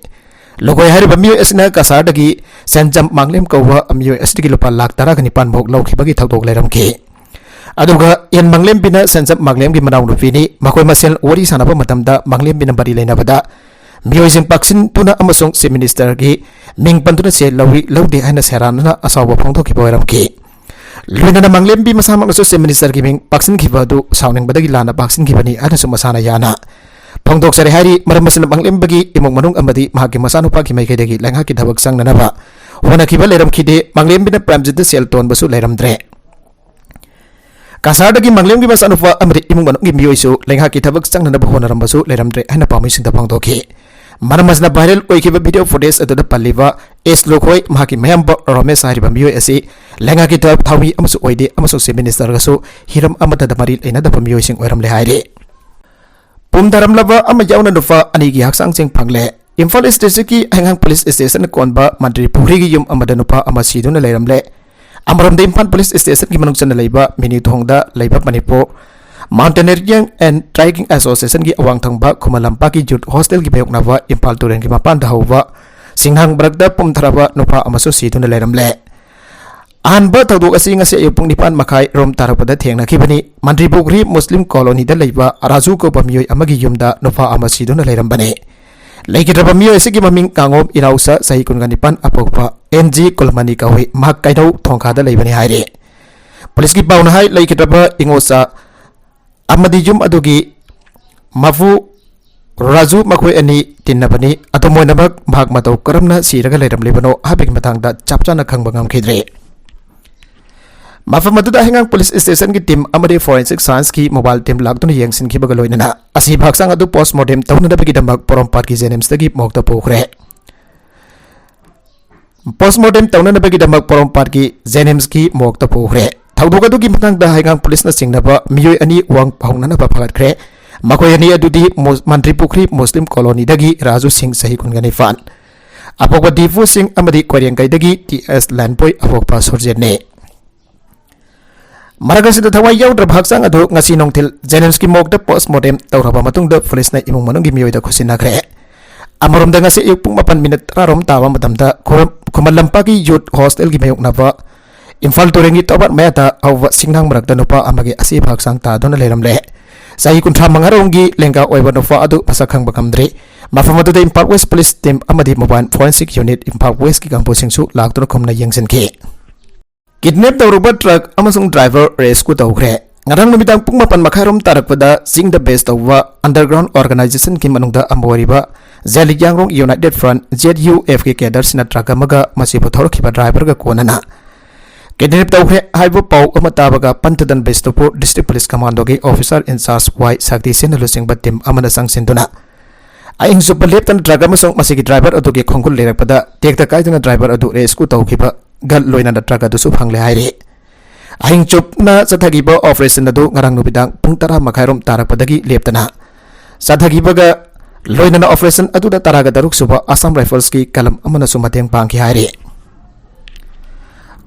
ꯂꯨꯈꯣꯏ ꯍꯥꯏꯔꯤꯕ ꯃꯤꯑꯣꯏ ꯑꯁꯤꯅ ꯀꯁꯥꯔꯗꯒꯤ ꯁꯦꯟꯖꯝ ꯃꯥꯡꯂꯦꯝ ꯀꯧꯕ ꯃꯤꯑꯣꯏ ꯑꯁꯤꯗꯒꯤ ꯂꯨꯄꯥ ꯂꯥꯈ ꯇꯔꯥꯒ ꯅꯤꯄꯥꯟ ꯐꯥꯎ ꯂꯧꯈꯤꯕꯒꯤ ꯊꯧꯗꯣꯛ ꯂꯩꯔꯝꯈꯤ꯫ ꯑꯗꯨꯒ ꯑꯦꯟ ꯃꯥꯡꯂꯦꯝꯕꯤꯅ ꯁꯦꯟꯖꯝ ꯃꯥꯡꯂꯦꯝꯒꯤ ꯃꯅꯥꯎꯅꯨꯄꯤꯅꯤ꯫ ꯃꯈꯣꯏ ꯃꯁꯦꯜ ꯋꯥꯔꯤ ꯁꯥꯟꯅꯕ ꯃꯇꯝꯗ ꯃꯥꯡꯂꯦꯝꯕꯤꯅ ꯃꯔꯤ ꯂꯩꯅꯕꯗ ꯃꯤꯑꯣꯏꯁꯤꯡ ꯄꯥꯛꯁꯤꯟꯗꯨꯅ ꯑꯃꯁꯨꯡ Chief Minister ꯒꯤ ꯃꯤꯡ ꯄꯟꯗꯨꯅ ꯁꯦꯜ ꯂꯧꯏ ꯂꯧꯗꯦ ꯍꯥꯏꯅ ꯁꯦꯔꯥꯟꯅꯅ ꯑꯁꯥꯎꯕ ꯐꯣꯡꯗꯣꯛꯈꯤꯕ ꯑꯣꯏꯔꯝꯈꯤ꯫ ꯂꯣꯏꯅꯅ ꯃꯥꯡꯂꯦꯝꯕꯤ ꯃꯁꯥꯃꯛꯅꯁꯨ Chief Minister ꯒꯤ ꯃꯤꯡ ꯄꯥꯛꯁꯤꯟꯈꯤꯕ ꯑꯗꯨ ꯁꯥꯎꯅꯤꯡꯕꯗꯒꯤ ꯂꯥꯟꯅ ꯄꯥꯛꯁꯤꯟꯈꯤꯕꯅꯤ ꯍꯥꯏꯅꯁꯨ ꯃꯁꯥꯅ ꯌꯥꯅ ꯐꯣꯡꯗꯣꯛꯆꯔꯦ ꯍꯥꯏꯔꯤ꯫ ꯃꯔꯝ ꯑꯁꯤꯅ ꯃꯥꯡꯂꯦꯝꯕꯒꯤ ꯏꯃꯨꯡ ꯃꯅꯨꯡ ꯑꯃꯗꯤ ꯃꯍꯥꯛꯀꯤ ꯃꯆꯥꯅꯨꯄꯥꯒꯤ ꯃꯥꯏꯀꯩꯗꯒꯤ ꯂꯩꯉꯥꯛꯀꯤ ꯊꯕꯛ ꯆꯪꯅꯅꯕ ꯍꯣꯠꯅꯈꯤꯕ ꯂꯩꯔꯝꯈꯤꯗꯦ꯫ ꯃꯥꯡꯂꯦꯝꯕꯤꯅ ꯄ꯭ꯔꯦꯝꯖꯤꯠꯇ ꯁꯦꯜ ꯇꯣꯟꯕꯁꯨ ꯂꯩꯔꯝꯗ꯭ꯔꯦ꯫ ꯀꯁꯥꯔꯗꯒꯤ ꯃꯥꯡꯂꯦꯝꯒꯤ ꯃꯆꯥꯅꯨꯄꯥ ꯑꯃꯗꯤ ꯏꯃꯨꯡ ꯃꯅꯨꯡꯒꯤ ꯃꯤꯑꯣꯏꯁꯨ ꯂꯩꯉꯥꯛꯀꯤ ꯊꯕꯛ ꯆꯪꯅꯅꯕ ꯍꯣꯠꯅꯔꯝꯕꯁꯨ ꯂꯩꯔꯝꯗ꯭ꯔꯦ ꯍꯥꯏꯅ ꯄꯥꯎꯃꯤꯁꯤꯡꯗ ꯐꯣꯡꯗꯣꯛꯈꯤ꯫ ꯃꯔꯝ ꯑꯁꯤꯅ viral ꯑꯣꯏꯈꯤꯕ video footage ꯑꯗꯨꯗ ꯄꯜꯂꯤꯕ ꯑꯦꯁ ꯂꯨꯈꯣꯏ, ꯃꯍꯥꯛꯀꯤ ꯃꯌꯥꯝꯕ ꯔꯣꯃꯦꯁ ꯍꯥꯏꯔꯤꯕ ꯃꯤꯑꯣꯏ ꯑꯁꯤ ꯂꯩꯉꯥꯛꯀꯤ ꯊ-, ꯊꯧꯃꯤ ꯑꯃꯁꯨ ꯑꯣꯏꯗꯦ ꯑꯃꯁꯨꯡ Chief Minister ꯒꯁꯨ ꯍꯤꯔꯝ ꯑꯃꯠꯇꯗ ꯃꯔꯤ ꯂꯩꯅꯗꯕ ꯃꯤꯑꯣꯏꯁꯤꯡ ꯑꯣꯏꯔꯝꯂꯦ ꯍꯥꯏꯔꯤ꯫ ꯄꯨꯝꯊꯔꯝꯂꯕ ꯑꯃ ꯌꯥꯎꯅ ꯅꯨꯄꯥ ꯑꯅꯤꯒꯤ ꯍꯛꯆꯥꯡꯁꯤꯡ ꯐꯪꯂꯦ꯫ ꯏꯝꯐꯥꯜ East District ꯀꯤ ꯍꯩꯉꯥꯡ Police Station ꯅ ꯀꯣꯟꯕ ꯃꯟꯇ꯭ꯔꯤ ꯄꯨꯈ꯭ꯔꯤꯒꯤ ꯌꯨꯝ ꯑꯃꯗ ꯅꯨꯄꯥ ꯑꯃ ꯁꯤꯗꯨꯅ ꯂꯩꯔꯝꯂꯦ꯫ ꯑꯃꯔꯣꯝꯗ ꯏꯝꯐꯥꯜ Police Station ꯒꯤ ꯃꯅꯨꯡ ꯆꯟꯅ ꯂꯩꯕ ꯃꯤꯅꯤ ꯊꯣꯡꯗ ꯂꯩꯕ Manipur Mountaineering and Trekking Association ꯒꯤ ꯑꯋꯥꯡ ꯊꯪꯕ ꯈꯨꯃꯟ ꯂꯝꯄꯥꯛꯀꯤ Youth Hostel ꯒꯤ ꯃꯥꯌꯣꯛꯅꯕ ꯏꯝꯐꯥꯜ ꯇꯨꯔꯦꯜꯒꯤ ꯃꯄꯥꯟꯗ ꯍꯧꯕ ꯁꯤꯡꯅꯥꯡ ꯃꯔꯛꯇ ꯄꯨꯝꯊꯔꯕ ꯅꯨꯄꯥ ꯑꯃꯁꯨ ꯁꯤꯗꯨꯅ ꯂꯩꯔꯝꯂꯦ꯫ ꯑꯍꯥꯟꯕ ꯊꯧꯗꯣꯛ ꯑꯁꯤ ꯉꯁꯤ ꯑꯌꯨꯛ ꯄꯨꯡ ꯅꯤꯄꯥꯟ ꯃꯈꯥꯏ ꯔꯣꯝ ꯇꯥꯔꯛꯄꯗ ꯊꯦꯡꯅꯈꯤꯕꯅꯤ꯫ ꯃꯟꯇ꯭ꯔꯤ ꯄꯨꯈ꯭ꯔꯤ ꯃꯨꯁꯂꯤꯝ ꯀꯣꯂꯣꯅꯤꯗ ꯂꯩꯕ ꯔꯥꯖꯨ ꯀꯧꯕ ꯃꯤꯑꯣꯏ ꯑꯃꯒꯤ ꯌꯨꯝꯗ ꯅꯨꯄꯥ ꯑꯃ ꯁꯤꯗꯨꯅ ꯂꯩꯔꯝꯕꯅꯤ꯫ ꯂꯩꯈꯤꯗ꯭ꯔꯕ ꯃꯤꯑꯣꯏ ꯑꯁꯤꯒꯤ ꯃꯃꯤꯡ ꯉꯥꯉꯣꯝ ꯏꯔꯥꯎꯁ, ꯆꯍꯤ ꯀꯨꯟꯒ ꯅꯤꯄꯥꯟ, ꯑꯄꯣꯛꯄ ꯑꯦꯟ ꯖꯤ ꯀꯨꯜꯃꯅꯤ ꯀꯧꯏ꯫ ꯃꯍꯥꯛ ꯀꯩꯅꯧ ꯊꯣꯡꯈꯥꯗ ꯂꯩꯕꯅꯤ ꯍꯥꯏꯔꯤ꯫ ꯄꯨꯂꯤꯁꯀꯤ ꯄꯥꯎꯅ ꯍꯥꯏ, ꯂꯩꯈꯤꯗ꯭ꯔꯕ ꯏꯉꯣꯆꯥ ꯑꯃꯗꯤ ꯌꯨꯝ ꯑꯗꯨꯒꯤ ꯃꯄꯨ ꯔꯥꯖꯨ ꯃꯈꯣꯏ ꯑꯅꯤ ꯇꯤꯟꯅꯕꯅꯤ꯫ ꯑꯗꯨꯝ ꯑꯣꯏꯅꯃꯛ, ꯃꯍꯥꯛ ꯃꯇꯧ ꯀꯔꯝꯅ ꯁꯤꯔꯒ ꯂꯩꯔꯝꯂꯤꯕꯅꯣ ꯍꯥꯏꯕꯒꯤ ꯃꯇꯥꯡꯗ ꯆꯞ ꯆꯥꯅ ꯈꯪꯕ ꯉꯝꯈꯤꯗ꯭ꯔꯦ꯫ ꯃꯐꯝ ꯑꯗꯨꯗ ꯍꯩꯉꯥꯡ ꯄꯨꯂꯤꯁ ꯁ꯭ꯇꯦꯁꯟꯒꯤ ꯇꯤꯝ ꯑꯃꯗꯤ ꯐꯣꯔꯦꯟꯁꯤꯛ ꯁꯥꯏꯟꯁꯀꯤ ꯃꯣꯕꯥꯏꯜ ꯇꯤꯝ ꯂꯥꯛꯇꯨꯅ ꯌꯦꯡꯁꯤꯟꯈꯤꯕꯒ ꯂꯣꯏꯅꯅ ꯑꯁꯤꯕ ꯍꯛꯆꯥꯡ ꯑꯗꯨ ꯄꯣꯁ꯭ꯠꯃꯣꯔꯇꯦꯝ ꯇꯧꯅꯅꯕꯒꯤꯗꯃꯛ ꯄꯣꯔꯣꯝꯄꯥꯠꯀꯤ ꯖꯦꯅꯤꯝꯁꯇꯒꯤ ꯃꯣꯔꯒꯇ ꯄꯨꯈ꯭ꯔꯦ꯫ ꯄꯣꯁ꯭ꯠꯃꯣꯔꯇꯦꯝ ꯇꯧꯅꯅꯕꯒꯤꯗꯃꯛ ꯄꯣꯔꯣꯝꯄꯥꯠꯀꯤ ꯖꯦꯅꯤꯝꯁꯀꯤ ꯃꯣꯔꯒꯇ ꯄꯨꯈ꯭ꯔꯦ꯫ ꯊꯧꯗꯣꯛ ꯑꯗꯨꯒꯤ ꯃꯇꯥꯡꯗ ꯍꯩꯉꯥꯡ ꯄꯨꯂꯤꯁꯅ ꯆꯤꯡꯅꯕ ꯃꯤꯑꯣꯏ ꯑꯅꯤ ꯋꯥ ꯐꯥꯎꯅꯅꯕ ꯐꯒꯠꯈ꯭ꯔꯦ꯫ ꯃꯈꯣꯏ ꯑꯅꯤ ꯑꯗꯨꯗꯤ ꯃꯨ-, ꯃꯟꯇ꯭ꯔꯤ ꯄꯨꯈ꯭ꯔꯤ ꯃꯨꯁꯂꯤꯝ ꯀꯣꯂꯣꯅꯤꯗꯒꯤ ꯔꯥꯖꯨ ꯁꯤꯡ, ꯆꯍꯤ ꯀꯨꯟꯒ ꯅꯤꯄꯥꯟ, ꯑꯄꯣꯛꯄ ꯗꯤꯄꯨ ꯁꯤꯡ, ꯑꯃꯗꯤ ꯀꯣꯏꯔꯦꯡꯒꯩꯗꯒꯤ ꯇꯤ ꯑꯦꯁ ꯂꯥꯟꯕꯣꯏ, ꯑꯄꯣꯛꯄ ꯁꯨꯔꯖꯤꯠꯅꯤ꯫ ꯃꯔꯛ ꯑꯁꯤꯗ ꯊꯋꯥꯏ ꯌꯥꯎꯗ꯭ꯔꯕ ꯍꯛꯆꯥꯡ ꯑꯗꯨ ꯉꯁꯤ ꯅꯨꯡꯊꯤꯜ ꯖꯦꯅꯤꯝꯁꯀꯤ ꯃꯣꯔꯒꯇ ꯄꯣꯁ꯭ꯠꯃꯣꯔꯇꯦꯝ ꯇꯧꯔꯕ ꯃꯇꯨꯡꯗ ꯄꯨꯂꯤꯁꯅ ꯏꯃꯨꯡ ꯃꯅꯨꯡꯒꯤ ꯃꯤꯑꯣꯏꯗ ꯈꯨꯠꯁꯤꯟꯅꯈ꯭ꯔꯦ꯫ ꯑꯃꯔꯣꯝꯗ, ꯉꯁꯤ ꯑꯌꯨꯛ ꯄꯨꯡ ꯃꯥꯄꯟ ꯃꯤꯅꯤꯠ ꯇꯔꯥ ꯔꯣꯝ ꯇꯥꯕ ꯃꯇꯝꯗ ꯈꯨꯔꯝ-, ꯈꯨꯃꯟ ꯂꯝꯄꯥꯛꯀꯤ ꯌꯨꯠ ꯍꯣꯁꯇꯦꯜꯒꯤ ꯃꯥꯌꯣꯛꯅꯕ ꯏꯝꯐꯥꯜ ꯇꯨꯔꯦꯜꯒꯤ ꯇꯣꯔꯕꯥꯟ ꯃꯌꯥꯗ ꯍꯧꯕ ꯁꯤꯡꯅꯥꯡ ꯃꯔꯛꯇ ꯅꯨꯄꯥ ꯑꯃꯒꯤ ꯑꯁꯤꯕ ꯍꯛꯆꯥꯡ ꯇꯥꯗꯨꯅ ꯂꯩꯔꯝꯂꯦ꯫ ꯆꯍꯤ ꯀꯨꯟꯊ꯭ꯔꯥ ꯃꯉꯥ ꯔꯣꯝꯒꯤ ꯂꯦꯡꯒꯥ ꯑꯣꯏꯕ ꯅꯨꯄꯥ ꯑꯗꯨ ꯃꯁꯛ ꯈꯪꯕ ꯉꯝꯗ꯭ꯔꯤ꯫ ꯃꯐꯝ ꯑꯗꯨꯗ ꯏꯝꯐꯥꯜ ꯋꯦꯁ꯭ꯠ ꯄꯨꯂꯤꯁ ꯇꯤꯝ ꯑꯃꯗꯤ ꯃꯣꯕꯥꯏꯜ ꯐꯣꯔꯦꯟꯁꯤꯛ ꯌꯨꯅꯤꯠ ꯏꯝꯐꯥꯜ ꯋꯦꯁ꯭ꯠꯀꯤ ꯀꯥꯡꯕꯨꯁꯤꯡꯁꯨ ꯂꯥꯛꯇꯨꯅ ꯈꯨꯝꯅ ꯌꯦꯡꯁꯤꯟꯈꯤ꯫ ꯀꯤꯗꯅꯦꯞ ꯇꯧꯔꯨꯕ ꯇ꯭ꯔꯛ ꯑꯃꯁꯨꯡ ꯗ꯭ꯔꯥꯏꯚꯔ ꯔꯦꯁꯀ꯭ꯌꯨ ꯇꯧꯈ꯭ꯔꯦ꯫ ꯉꯔꯥꯡ ꯅꯨꯃꯤꯗꯥꯡ ꯄꯨꯡ ꯃꯥꯄꯟ ꯃꯈꯥꯏ ꯔꯣꯝ ꯇꯥꯔꯛꯄꯗ ꯆꯤꯡꯗ ꯕꯦꯁ ꯇꯧꯕ ꯑꯟꯗꯔꯒ꯭ꯔꯥꯎꯟ ꯑꯣꯔꯒꯅꯥꯏꯖꯦꯁꯟꯒꯤ ꯃꯅꯨꯡꯗ ꯑꯃ ꯑꯣꯏꯔꯤꯕ Zeliangrong united front, Z U ꯑꯦꯐꯀꯤ ꯀꯦꯗꯔꯁꯤꯡꯅ ꯇ꯭ꯔꯛ ꯑꯃꯒ ꯃꯁꯤꯕꯨ ꯊꯧꯔꯛꯈꯤꯕ ꯗ꯭ꯔꯥꯏꯚꯔꯒ ꯀꯣꯟꯅꯅ ꯀꯤꯗꯅꯦꯞ ꯇꯧꯈ꯭ꯔꯦ ꯍꯥꯏꯕ ꯄꯥꯎ ꯑꯃ ꯇꯥꯕꯒ ꯄꯟꯊꯗꯟ ꯕꯤꯁꯅꯨꯄꯨꯔ ꯗꯤꯁꯇ꯭ꯔꯤꯛ ꯄꯨꯂꯤꯁ ꯀꯃꯥꯟꯗꯣꯒꯤ ꯑꯣꯐꯤꯁꯥꯔ ꯏꯟꯆꯥꯔꯖ ꯋꯥꯏ ꯁꯛꯇꯤꯁꯦꯟꯅ ꯂꯨꯆꯤꯡꯕ ꯇꯤꯝ ꯑꯃꯅ ꯆꯪꯁꯤꯟꯗꯨꯅ ꯑꯍꯤꯡ ꯆꯨꯞꯄ ꯂꯦꯞꯇꯅ ꯇ꯭ꯔꯛ ꯑꯃꯁꯨꯡ ꯃꯁꯤꯒꯤ ꯗ꯭ꯔꯥꯏꯚꯔ ꯑꯗꯨꯒꯤ ꯈꯣꯡꯒꯨꯜ ꯂꯩꯔꯛꯄꯗ ꯇꯦꯛꯇ ꯀꯥꯏꯗꯅ ꯗ꯭ꯔꯥꯏꯚꯔ ꯑꯗꯨ ꯔꯦꯁꯀ꯭ꯌꯨ ꯇꯧꯈꯤꯕꯒ ꯂꯣꯏꯅꯅ ꯇ꯭ꯔꯛ ꯑꯗꯨꯁꯨ ꯐꯪꯂꯦ ꯍꯥꯏꯔꯤ꯫ ꯑꯍꯤꯡ ꯆꯨꯞꯅ ꯆꯠꯊꯈꯤꯕ ꯑꯣꯄꯔꯦꯁꯟ ꯑꯗꯨ ꯉꯔꯥꯡ ꯅꯨꯃꯤꯗꯥꯡ ꯄꯨꯡ ꯇꯔꯥ ꯃꯈꯥꯏꯔꯣꯝ ꯇꯥꯔꯛꯄꯗꯒꯤ ꯂꯦꯞꯇꯅ ꯆꯠꯊꯈꯤꯕꯒ ꯂꯣꯏꯅꯅ ꯑꯣꯄꯔꯦꯁꯟ ꯑꯗꯨꯗ ꯇꯔꯥꯒ ꯇꯔꯨꯛ ꯁꯨꯕ ꯑꯁꯥꯝ ꯔꯥꯏꯐꯜꯁꯀꯤ ꯀꯂꯝ ꯑꯃꯅꯁꯨ ꯃꯇꯦꯡ ꯄꯥꯡꯈꯤ ꯍꯥꯏꯔꯤ꯫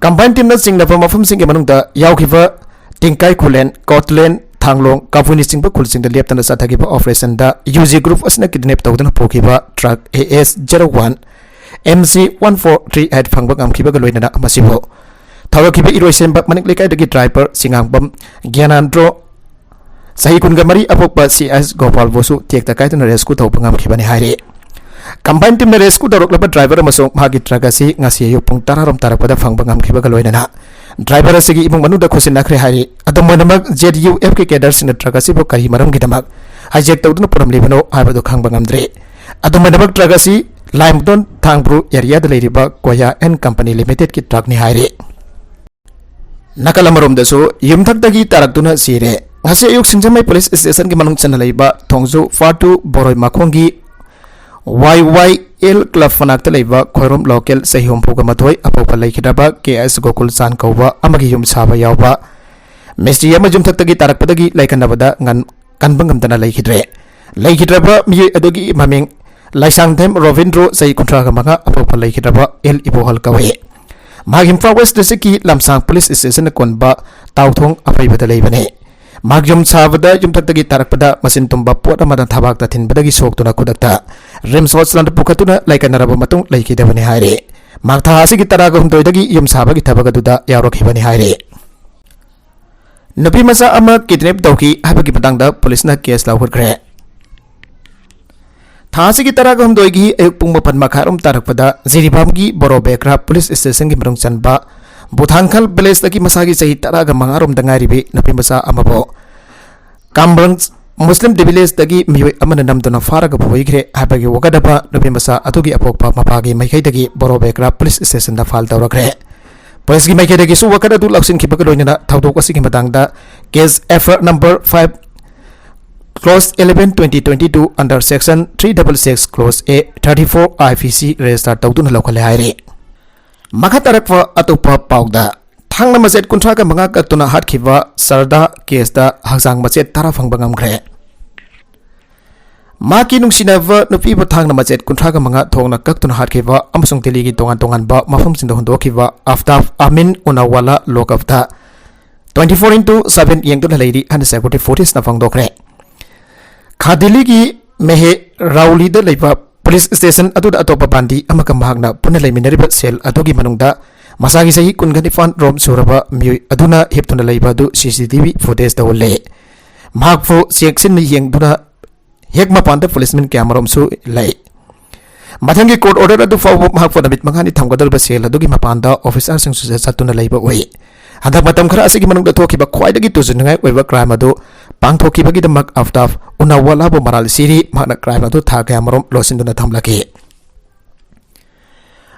ꯀꯝꯕꯥꯏꯟ ꯇꯤꯝꯅ ꯆꯤꯡꯅꯕ ꯃꯐꯝꯁꯤꯡꯒꯤ ꯃꯅꯨꯡꯗ ꯌꯥꯎꯈꯤꯕ ꯇꯤꯡꯀꯥꯏ ꯈꯨꯂꯦꯟ, ꯀꯣꯠꯂꯦꯟ, ꯊꯥꯡꯂꯣꯡ, ꯀꯥꯕꯨꯏꯅꯆꯤꯡꯕ ꯈꯨꯜꯁꯤꯡꯗ ꯂꯦꯞꯇꯅ ꯆꯠꯊꯈꯤꯕ ꯑꯣꯄꯔꯦꯁꯟꯗ ꯌꯨ ꯖꯤ ꯒ꯭ꯔꯨꯞ ꯑꯁꯤꯅ ꯀꯤꯗꯅꯦꯞ ꯇꯧꯗꯨꯅ ꯄꯨꯈꯤꯕ truck A S zero one M G one four three eight ꯐꯪꯕ ꯉꯝꯈꯤꯕꯒ ꯂꯣꯏꯅꯅ ꯃꯁꯤꯕꯨ ꯊꯧꯔꯛꯈꯤꯕ ꯏꯔꯣꯏꯁꯦꯝꯕ ꯃꯅꯤꯡ ꯂꯩꯀꯥꯏꯗꯒꯤ ꯗ꯭ꯔꯥꯏꯚꯔ ꯁꯤꯉꯥꯡꯕꯝ ꯒ꯭ꯌꯥꯅꯥꯟꯗ꯭ꯔꯣ, ꯆꯍꯤ ꯀꯨꯟꯒ ꯃꯔꯤ ꯑꯄꯣꯛꯄ ꯁꯤ ꯑꯦꯁ ꯒꯣꯄꯥꯜꯕꯨꯁꯨ ꯇꯦꯛꯇ ꯀꯥꯏꯗꯅ ꯔꯦꯁꯀ꯭ꯌꯨ ꯇꯧꯕ ꯉꯝꯈꯤꯕꯅꯤ ꯍꯥꯏꯔꯤ꯫ ꯀꯝꯕꯥꯏꯟ ꯇꯤꯝꯅ ꯔꯦꯁꯀ꯭ꯌꯨ ꯇꯧꯔꯛꯂꯕ ꯗ꯭ꯔꯥꯏꯚꯔ ꯑꯃꯁꯨꯡ ꯃꯍꯥꯛꯀꯤ ꯇ꯭ꯔꯛ ꯑꯁꯤ ꯉꯁꯤ ꯑꯌꯨꯛ ꯄꯨꯡ ꯇꯔꯥꯔꯣꯝ ꯇꯥꯔꯛꯄꯗ ꯐꯪꯕ ꯉꯝꯈꯤꯕꯒ ꯂꯣꯏꯅꯅ ꯗ꯭ꯔꯥꯏꯚꯔ ꯑꯁꯤꯒꯤ ꯏꯃꯨꯡ ꯃꯅꯨꯡꯗ ꯈꯨꯠꯁꯤꯟꯅꯈ꯭ꯔꯦ ꯍꯥꯏꯔꯤ꯫ ꯑꯗꯨꯝ ꯑꯣꯏꯅꯃꯛ, ꯖꯦ ꯌꯨ ꯑꯦꯐꯀꯤ ꯀꯦꯗꯔꯁꯤꯡꯅ ꯇ꯭ꯔꯛ ꯑꯁꯤꯕꯨ ꯀꯔꯤ ꯃꯔꯝꯒꯤꯗꯃꯛ ꯍꯥꯏꯖꯦꯛ ꯇꯧꯗꯨꯅ ꯄꯨꯔꯝꯂꯤꯕꯅꯣ ꯍꯥꯏꯕꯗꯨ ꯈꯪꯕ ꯉꯝꯗ꯭ꯔꯤ꯫ ꯑꯗꯨꯝ ꯑꯣꯏꯅꯃꯛ, ꯇ꯭ꯔꯛ ꯑꯁꯤ ꯂꯥꯏꯃꯗꯣꯟ ꯊꯥꯡꯕ꯭ꯔꯨ ꯑꯦꯔꯤꯌꯥꯗ ꯂꯩꯔꯤꯕ ꯀꯣꯌꯥ ꯑꯦꯟ ꯀꯝꯄꯅꯤ ꯂꯤꯃꯤꯇꯦꯗꯀꯤ ꯇ꯭ꯔꯛꯅꯤ ꯍꯥꯏꯔꯤ꯫ ꯅꯥꯀꯜ ꯑꯃꯔꯣꯝꯗꯁꯨ ꯌꯨꯝꯊꯛꯇꯒꯤ ꯇꯥꯔꯛꯇꯨꯅ ꯁꯤꯔꯦ꯫ ꯉꯁꯤ ꯑꯌꯨꯛ ꯁꯤꯡꯖꯃꯩ ꯄꯨꯂꯤꯁ ꯁ꯭ꯇꯦꯁꯟꯒꯤ ꯃꯅꯨꯡ ꯆꯟꯅ ꯂꯩꯕ ꯊꯣꯡꯖꯨ ꯐꯥꯇꯨ ꯕꯣꯔꯣꯏ ꯃꯈꯣꯡꯒꯤ ꯋꯥꯏ ꯋꯥꯏ ꯑꯦꯜ ꯀ꯭ꯂꯕ ꯃꯅꯥꯛꯇ ꯂꯩꯕ ꯈꯣꯏꯔꯣꯝ ꯂꯣꯀꯦꯜ ꯆꯍꯤ ꯍꯨꯝꯐꯨꯒ ꯃꯥꯊꯣꯏ ꯑꯄꯣꯛꯄ ꯂꯩꯈꯤꯗ꯭ꯔꯕ ꯀꯦ ꯑꯦꯁ ꯒꯣꯀꯨꯜ ꯆꯥꯟ ꯀꯧꯕ ꯑꯃꯒꯤ ꯌꯨꯝ ꯁꯥꯕ ꯌꯥꯎꯕ ꯃꯤꯁꯇ꯭ꯔꯤ ꯑꯃ ꯌꯨꯝꯊꯛꯇꯒꯤ ꯇꯥꯔꯛꯄꯗꯒꯤ ꯂꯥꯏꯀꯠꯅꯕꯗ ꯉꯟ-, ꯀꯟꯕ ꯉꯝꯗꯅ ꯂꯩꯈꯤꯗ꯭ꯔꯦ꯫ ꯂꯩꯈꯤꯗ꯭ꯔꯕ ꯃꯤꯑꯣꯏ ꯑꯗꯨꯒꯤ ꯃꯃꯤꯡ ꯂꯥꯏꯁꯥꯡꯊꯦꯝ ꯔꯣꯕꯤꯟꯗ꯭ꯔꯣ, ꯆꯍꯤ ꯀꯨꯟꯊ꯭ꯔꯥꯒ ꯃꯉꯥ ꯑꯄꯣꯛꯄ ꯂꯩꯈꯤꯗ꯭ꯔꯕ ꯑꯦꯜ ꯏꯕꯣꯍꯜ ꯀꯧꯏ꯫ ꯃꯍꯥꯛ ꯏꯝꯐꯥꯜ ꯋꯦꯁ ꯗꯤꯁꯇ꯭ꯔꯤꯛꯀꯤ ꯂꯝꯁꯥꯡ ꯄꯨꯂꯤꯁ ꯁ꯭ꯇꯦꯁꯟꯅ ꯀꯣꯟꯕ ꯇꯥꯎꯊꯣꯡ ꯑꯐꯩꯕꯗ ꯂꯩꯕꯅꯤ꯫ ꯃꯍꯥꯛ ꯌꯨꯝ ꯁꯥꯕꯗ ꯌꯨꯝꯊꯛꯇꯒꯤ ꯇꯥꯔꯛꯄꯗ ꯃꯆꯤꯟ ꯇꯨꯝꯕ ꯄꯣꯠ ꯑꯃꯅ ꯊꯕꯥꯛꯇ ꯊꯤꯟꯕꯗꯒꯤ ꯁꯣꯛꯇꯨꯅ ꯈꯨꯗꯛꯇ ꯔꯤꯝꯁ ꯍꯣꯁꯄꯤꯇꯥꯜꯗ ꯄꯨꯈꯠꯇꯨꯅ ꯂꯥꯏꯀꯠꯅꯔꯕ ꯃꯇꯨꯡ ꯂꯩꯈꯤꯗꯕꯅꯤ ꯍꯥꯏꯔꯤ꯫ ꯃꯍꯥꯛ ꯊꯥ ꯑꯁꯤꯒꯤ ꯇꯔꯥꯒ ꯍꯨꯝꯗꯣꯏꯗꯒꯤ ꯌꯨꯝ ꯁꯥꯕꯒꯤ ꯊꯕꯛ ꯑꯗꯨꯗ ꯌꯥꯎꯔꯛꯈꯤꯕꯅꯤ ꯍꯥꯏꯔꯤ꯫ ꯅꯨꯄꯤ ꯃꯆꯥ ꯑꯃ ꯀꯤꯗꯅꯦꯞ ꯇꯧꯈꯤ ꯍꯥꯏꯕꯒꯤ ꯃꯇꯥꯡꯗ ꯄꯨꯂꯤꯁꯅ ꯀꯦꯁ ꯂꯧꯈꯠꯈ꯭ꯔꯦ꯫ ꯊꯥ ꯑꯁꯤꯒꯤ ꯇꯔꯥꯒ ꯍꯨꯝꯗꯣꯏꯒꯤ ꯑꯌꯨꯛ ꯄꯨꯡ ꯃꯥꯄꯟ ꯃꯈꯥꯏꯔꯣꯝ ꯇꯥꯔꯛꯄꯗ ꯖꯤꯔꯤꯕꯥꯝꯒꯤ ꯕꯣꯔꯣꯕꯦꯀ꯭ꯔꯥ ꯄꯨꯂꯤꯁ ꯁ꯭ꯇꯦꯁꯟꯒꯤ ꯃꯅꯨꯡ ꯆꯟꯕ ꯕꯨꯊꯥꯡꯈꯜ ꯚꯤꯂꯦꯖꯇꯒꯤ ꯃꯁꯥꯒꯤ ꯆꯍꯤ ꯇꯔꯥꯒ ꯃꯉꯥꯔꯣꯝꯗ ꯉꯥꯏꯔꯤꯕꯤ ꯅꯨꯄꯤ ꯃꯆꯥ ꯑꯃꯕꯨ ꯀꯥꯝꯕ꯭ꯔꯪ ꯃꯨꯁꯂꯤꯝ ꯚꯤꯂꯦꯖꯇꯒꯤ ꯃꯤꯑꯣꯏ ꯑꯃꯅ ꯅꯝꯗꯨꯅ ꯐꯥꯔꯒ ꯄꯨꯈ꯭ꯔꯦ ꯍꯥꯏꯕꯒꯤ ꯋꯥꯀꯠ ꯑꯃ ꯅꯨꯄꯤ ꯃꯆꯥ ꯑꯗꯨꯒꯤ ꯑꯄꯣꯛꯄ ꯃꯄꯥꯒꯤ ꯃꯥꯏꯀꯩꯗꯒꯤ ꯕꯣꯔꯣꯕꯦꯀ꯭ꯔꯥ ꯄꯨꯂꯤꯁ ꯁ꯭ꯇꯦꯁꯟꯗ ꯐꯥꯏꯜ ꯇꯧꯔꯛꯈ꯭ꯔꯦ꯫ ꯄꯨꯂꯤꯁꯀꯤ ꯃꯥꯏꯀꯩꯗꯒꯤꯁꯨ ꯋꯥꯀꯠ ꯑꯗꯨ ꯂꯧꯁꯤꯟꯈꯤꯕꯒ ꯂꯣꯏꯅꯅ ꯊꯧꯗꯣꯛ ꯑꯁꯤꯒꯤ ꯃꯇꯥꯡꯗ case F I R number five clause eleven twenty twenty two under section three double six clause A thirty four I P C register ꯇꯧꯗꯨꯅ ꯂꯧꯈꯠꯂꯦ ꯍꯥꯏꯔꯤ꯫ ꯃꯈꯥ ꯇꯥꯔꯛꯄ ꯑꯇꯣꯞꯄ ꯄꯥꯎꯗ, ꯊꯥꯡꯅ ꯃꯆꯦꯠ ꯀꯨꯟꯊ꯭ꯔꯥꯒ ꯃꯉꯥ ꯀꯛꯇꯨꯅ ꯍꯥꯠꯈꯤꯕ ꯁꯔꯗꯥ ꯀꯦꯁꯇ ꯍꯛꯆꯥꯡ ꯃꯆꯦꯠ ꯇꯔꯥ ꯐꯪꯕ ꯉꯝꯈ꯭ꯔꯦ꯫ ꯃꯍꯥꯛꯀꯤ ꯅꯨꯡꯁꯤꯅꯕ ꯅꯨꯄꯤꯕꯨ ꯊꯥꯡꯅ ꯃꯆꯦꯠ ꯀꯨꯟꯊ꯭ꯔꯥꯒ ꯃꯉꯥ ꯊꯣꯛꯅ ꯀꯛꯇꯨꯅ ꯍꯥꯠꯈꯤꯕ ꯑꯃꯁꯨꯡ ꯗꯤꯜꯂꯤꯒꯤ ꯇꯣꯉꯥꯟ ꯇꯣꯉꯥꯟꯕ ꯃꯐꯝꯁꯤꯡꯗ ꯍꯨꯟꯗꯣꯛꯈꯤꯕ ꯑꯐꯇꯥꯕ ꯑꯃꯤꯟ ꯎꯅꯥꯋꯥꯂꯥ ꯂꯣꯀꯞꯇ twenty four into seven ꯌꯦꯡꯗꯨꯅ ꯂꯩꯔꯤ ꯍꯥꯏꯅ ꯁꯦꯀ꯭ꯌꯨꯔꯤꯇꯤ ꯐꯣꯔꯁꯅ ꯐꯣꯡꯗꯣꯛꯈ꯭ꯔꯦ꯫ ꯈꯥ ꯗꯤꯜꯂꯤꯒꯤ ꯃꯦꯍꯦ ꯔꯥꯎꯂꯤꯗ ꯂꯩꯕ ꯄꯨꯂꯤꯁ ꯁ꯭ꯇꯦꯁꯟ ꯑꯗꯨꯗ ꯑꯇꯣꯞꯄ ꯕꯥꯟꯗꯤ ꯑꯃꯒ ꯃꯍꯥꯛꯅ ꯄꯨꯟꯅ ꯂꯩꯃꯤꯟꯅꯔꯤꯕ ꯁꯦꯜ ꯑꯗꯨꯒꯤ ꯃꯅꯨꯡꯗ ꯃꯁꯥꯒꯤ ꯆꯍꯤ ꯀꯨꯟꯒ ꯅꯤꯄꯥꯟ ꯔꯣꯝ ꯁꯨꯔꯕ ꯃꯤꯑꯣꯏ ꯑꯗꯨꯅ ꯍꯤꯞꯇꯨꯅ ꯂꯩꯕ ꯑꯗꯨ ꯁꯤ ꯁꯤ ꯇꯤ ꯚꯤ ꯐꯨꯇꯦꯖꯇ ꯎꯠꯂꯦ꯫ ꯃꯍꯥꯛꯄꯨ ꯆꯦꯛꯁꯤꯟꯅ ꯌꯦꯡꯗꯨꯅ ꯍꯦꯛ ꯃꯄꯥꯟꯗ ꯄꯨꯂꯤꯁꯃꯦꯟ ꯀꯌꯥꯃꯔꯨꯝꯁꯨ ꯂꯩ꯫ ꯃꯊꯪꯒꯤ ꯀꯣꯔꯠ ꯑꯣꯔꯗꯔ ꯑꯗꯨ ꯐꯥꯎꯕ ꯃꯍꯥꯛꯄꯨ ꯅꯨꯃꯤꯠ ꯃꯉꯥꯅꯤ ꯊꯝꯒꯗꯧꯔꯤꯕ ꯁꯦꯜ ꯑꯗꯨꯒꯤ ꯃꯄꯥꯟꯗ ꯑꯣꯐꯤꯁꯥꯔꯁꯤꯡꯁꯨ ꯆꯠꯇꯨꯅ ꯂꯩꯕ ꯎꯏ꯫ ꯍꯟꯗꯛ ꯃꯇꯝ ꯈꯔ ꯑꯁꯤꯒꯤ ꯃꯅꯨꯡꯗ ꯊꯣꯛꯈꯤꯕ ꯈ꯭ꯋꯥꯏꯗꯒꯤ ꯇꯨꯖꯅꯤꯡꯉꯥꯏ ꯑꯣꯏꯕ ꯀ꯭ꯔꯥꯏꯝ ꯑꯗꯨ ꯄꯥꯡꯊꯣꯛꯈꯤꯕꯒꯤꯗꯃꯛ ꯑꯐꯇꯥꯕ ꯎꯅꯥꯋꯥꯂꯥꯕꯨ ꯃꯔꯥꯜ ꯁꯤꯔꯤ꯫ ꯃꯍꯥꯛꯅ ꯀ꯭ꯔꯥꯏꯝ ꯑꯗꯨ ꯊꯥ ꯀꯌꯥꯃꯔꯨꯝ ꯂꯣꯠꯁꯤꯟꯗꯨꯅ ꯊꯝꯂꯛꯈꯤ꯫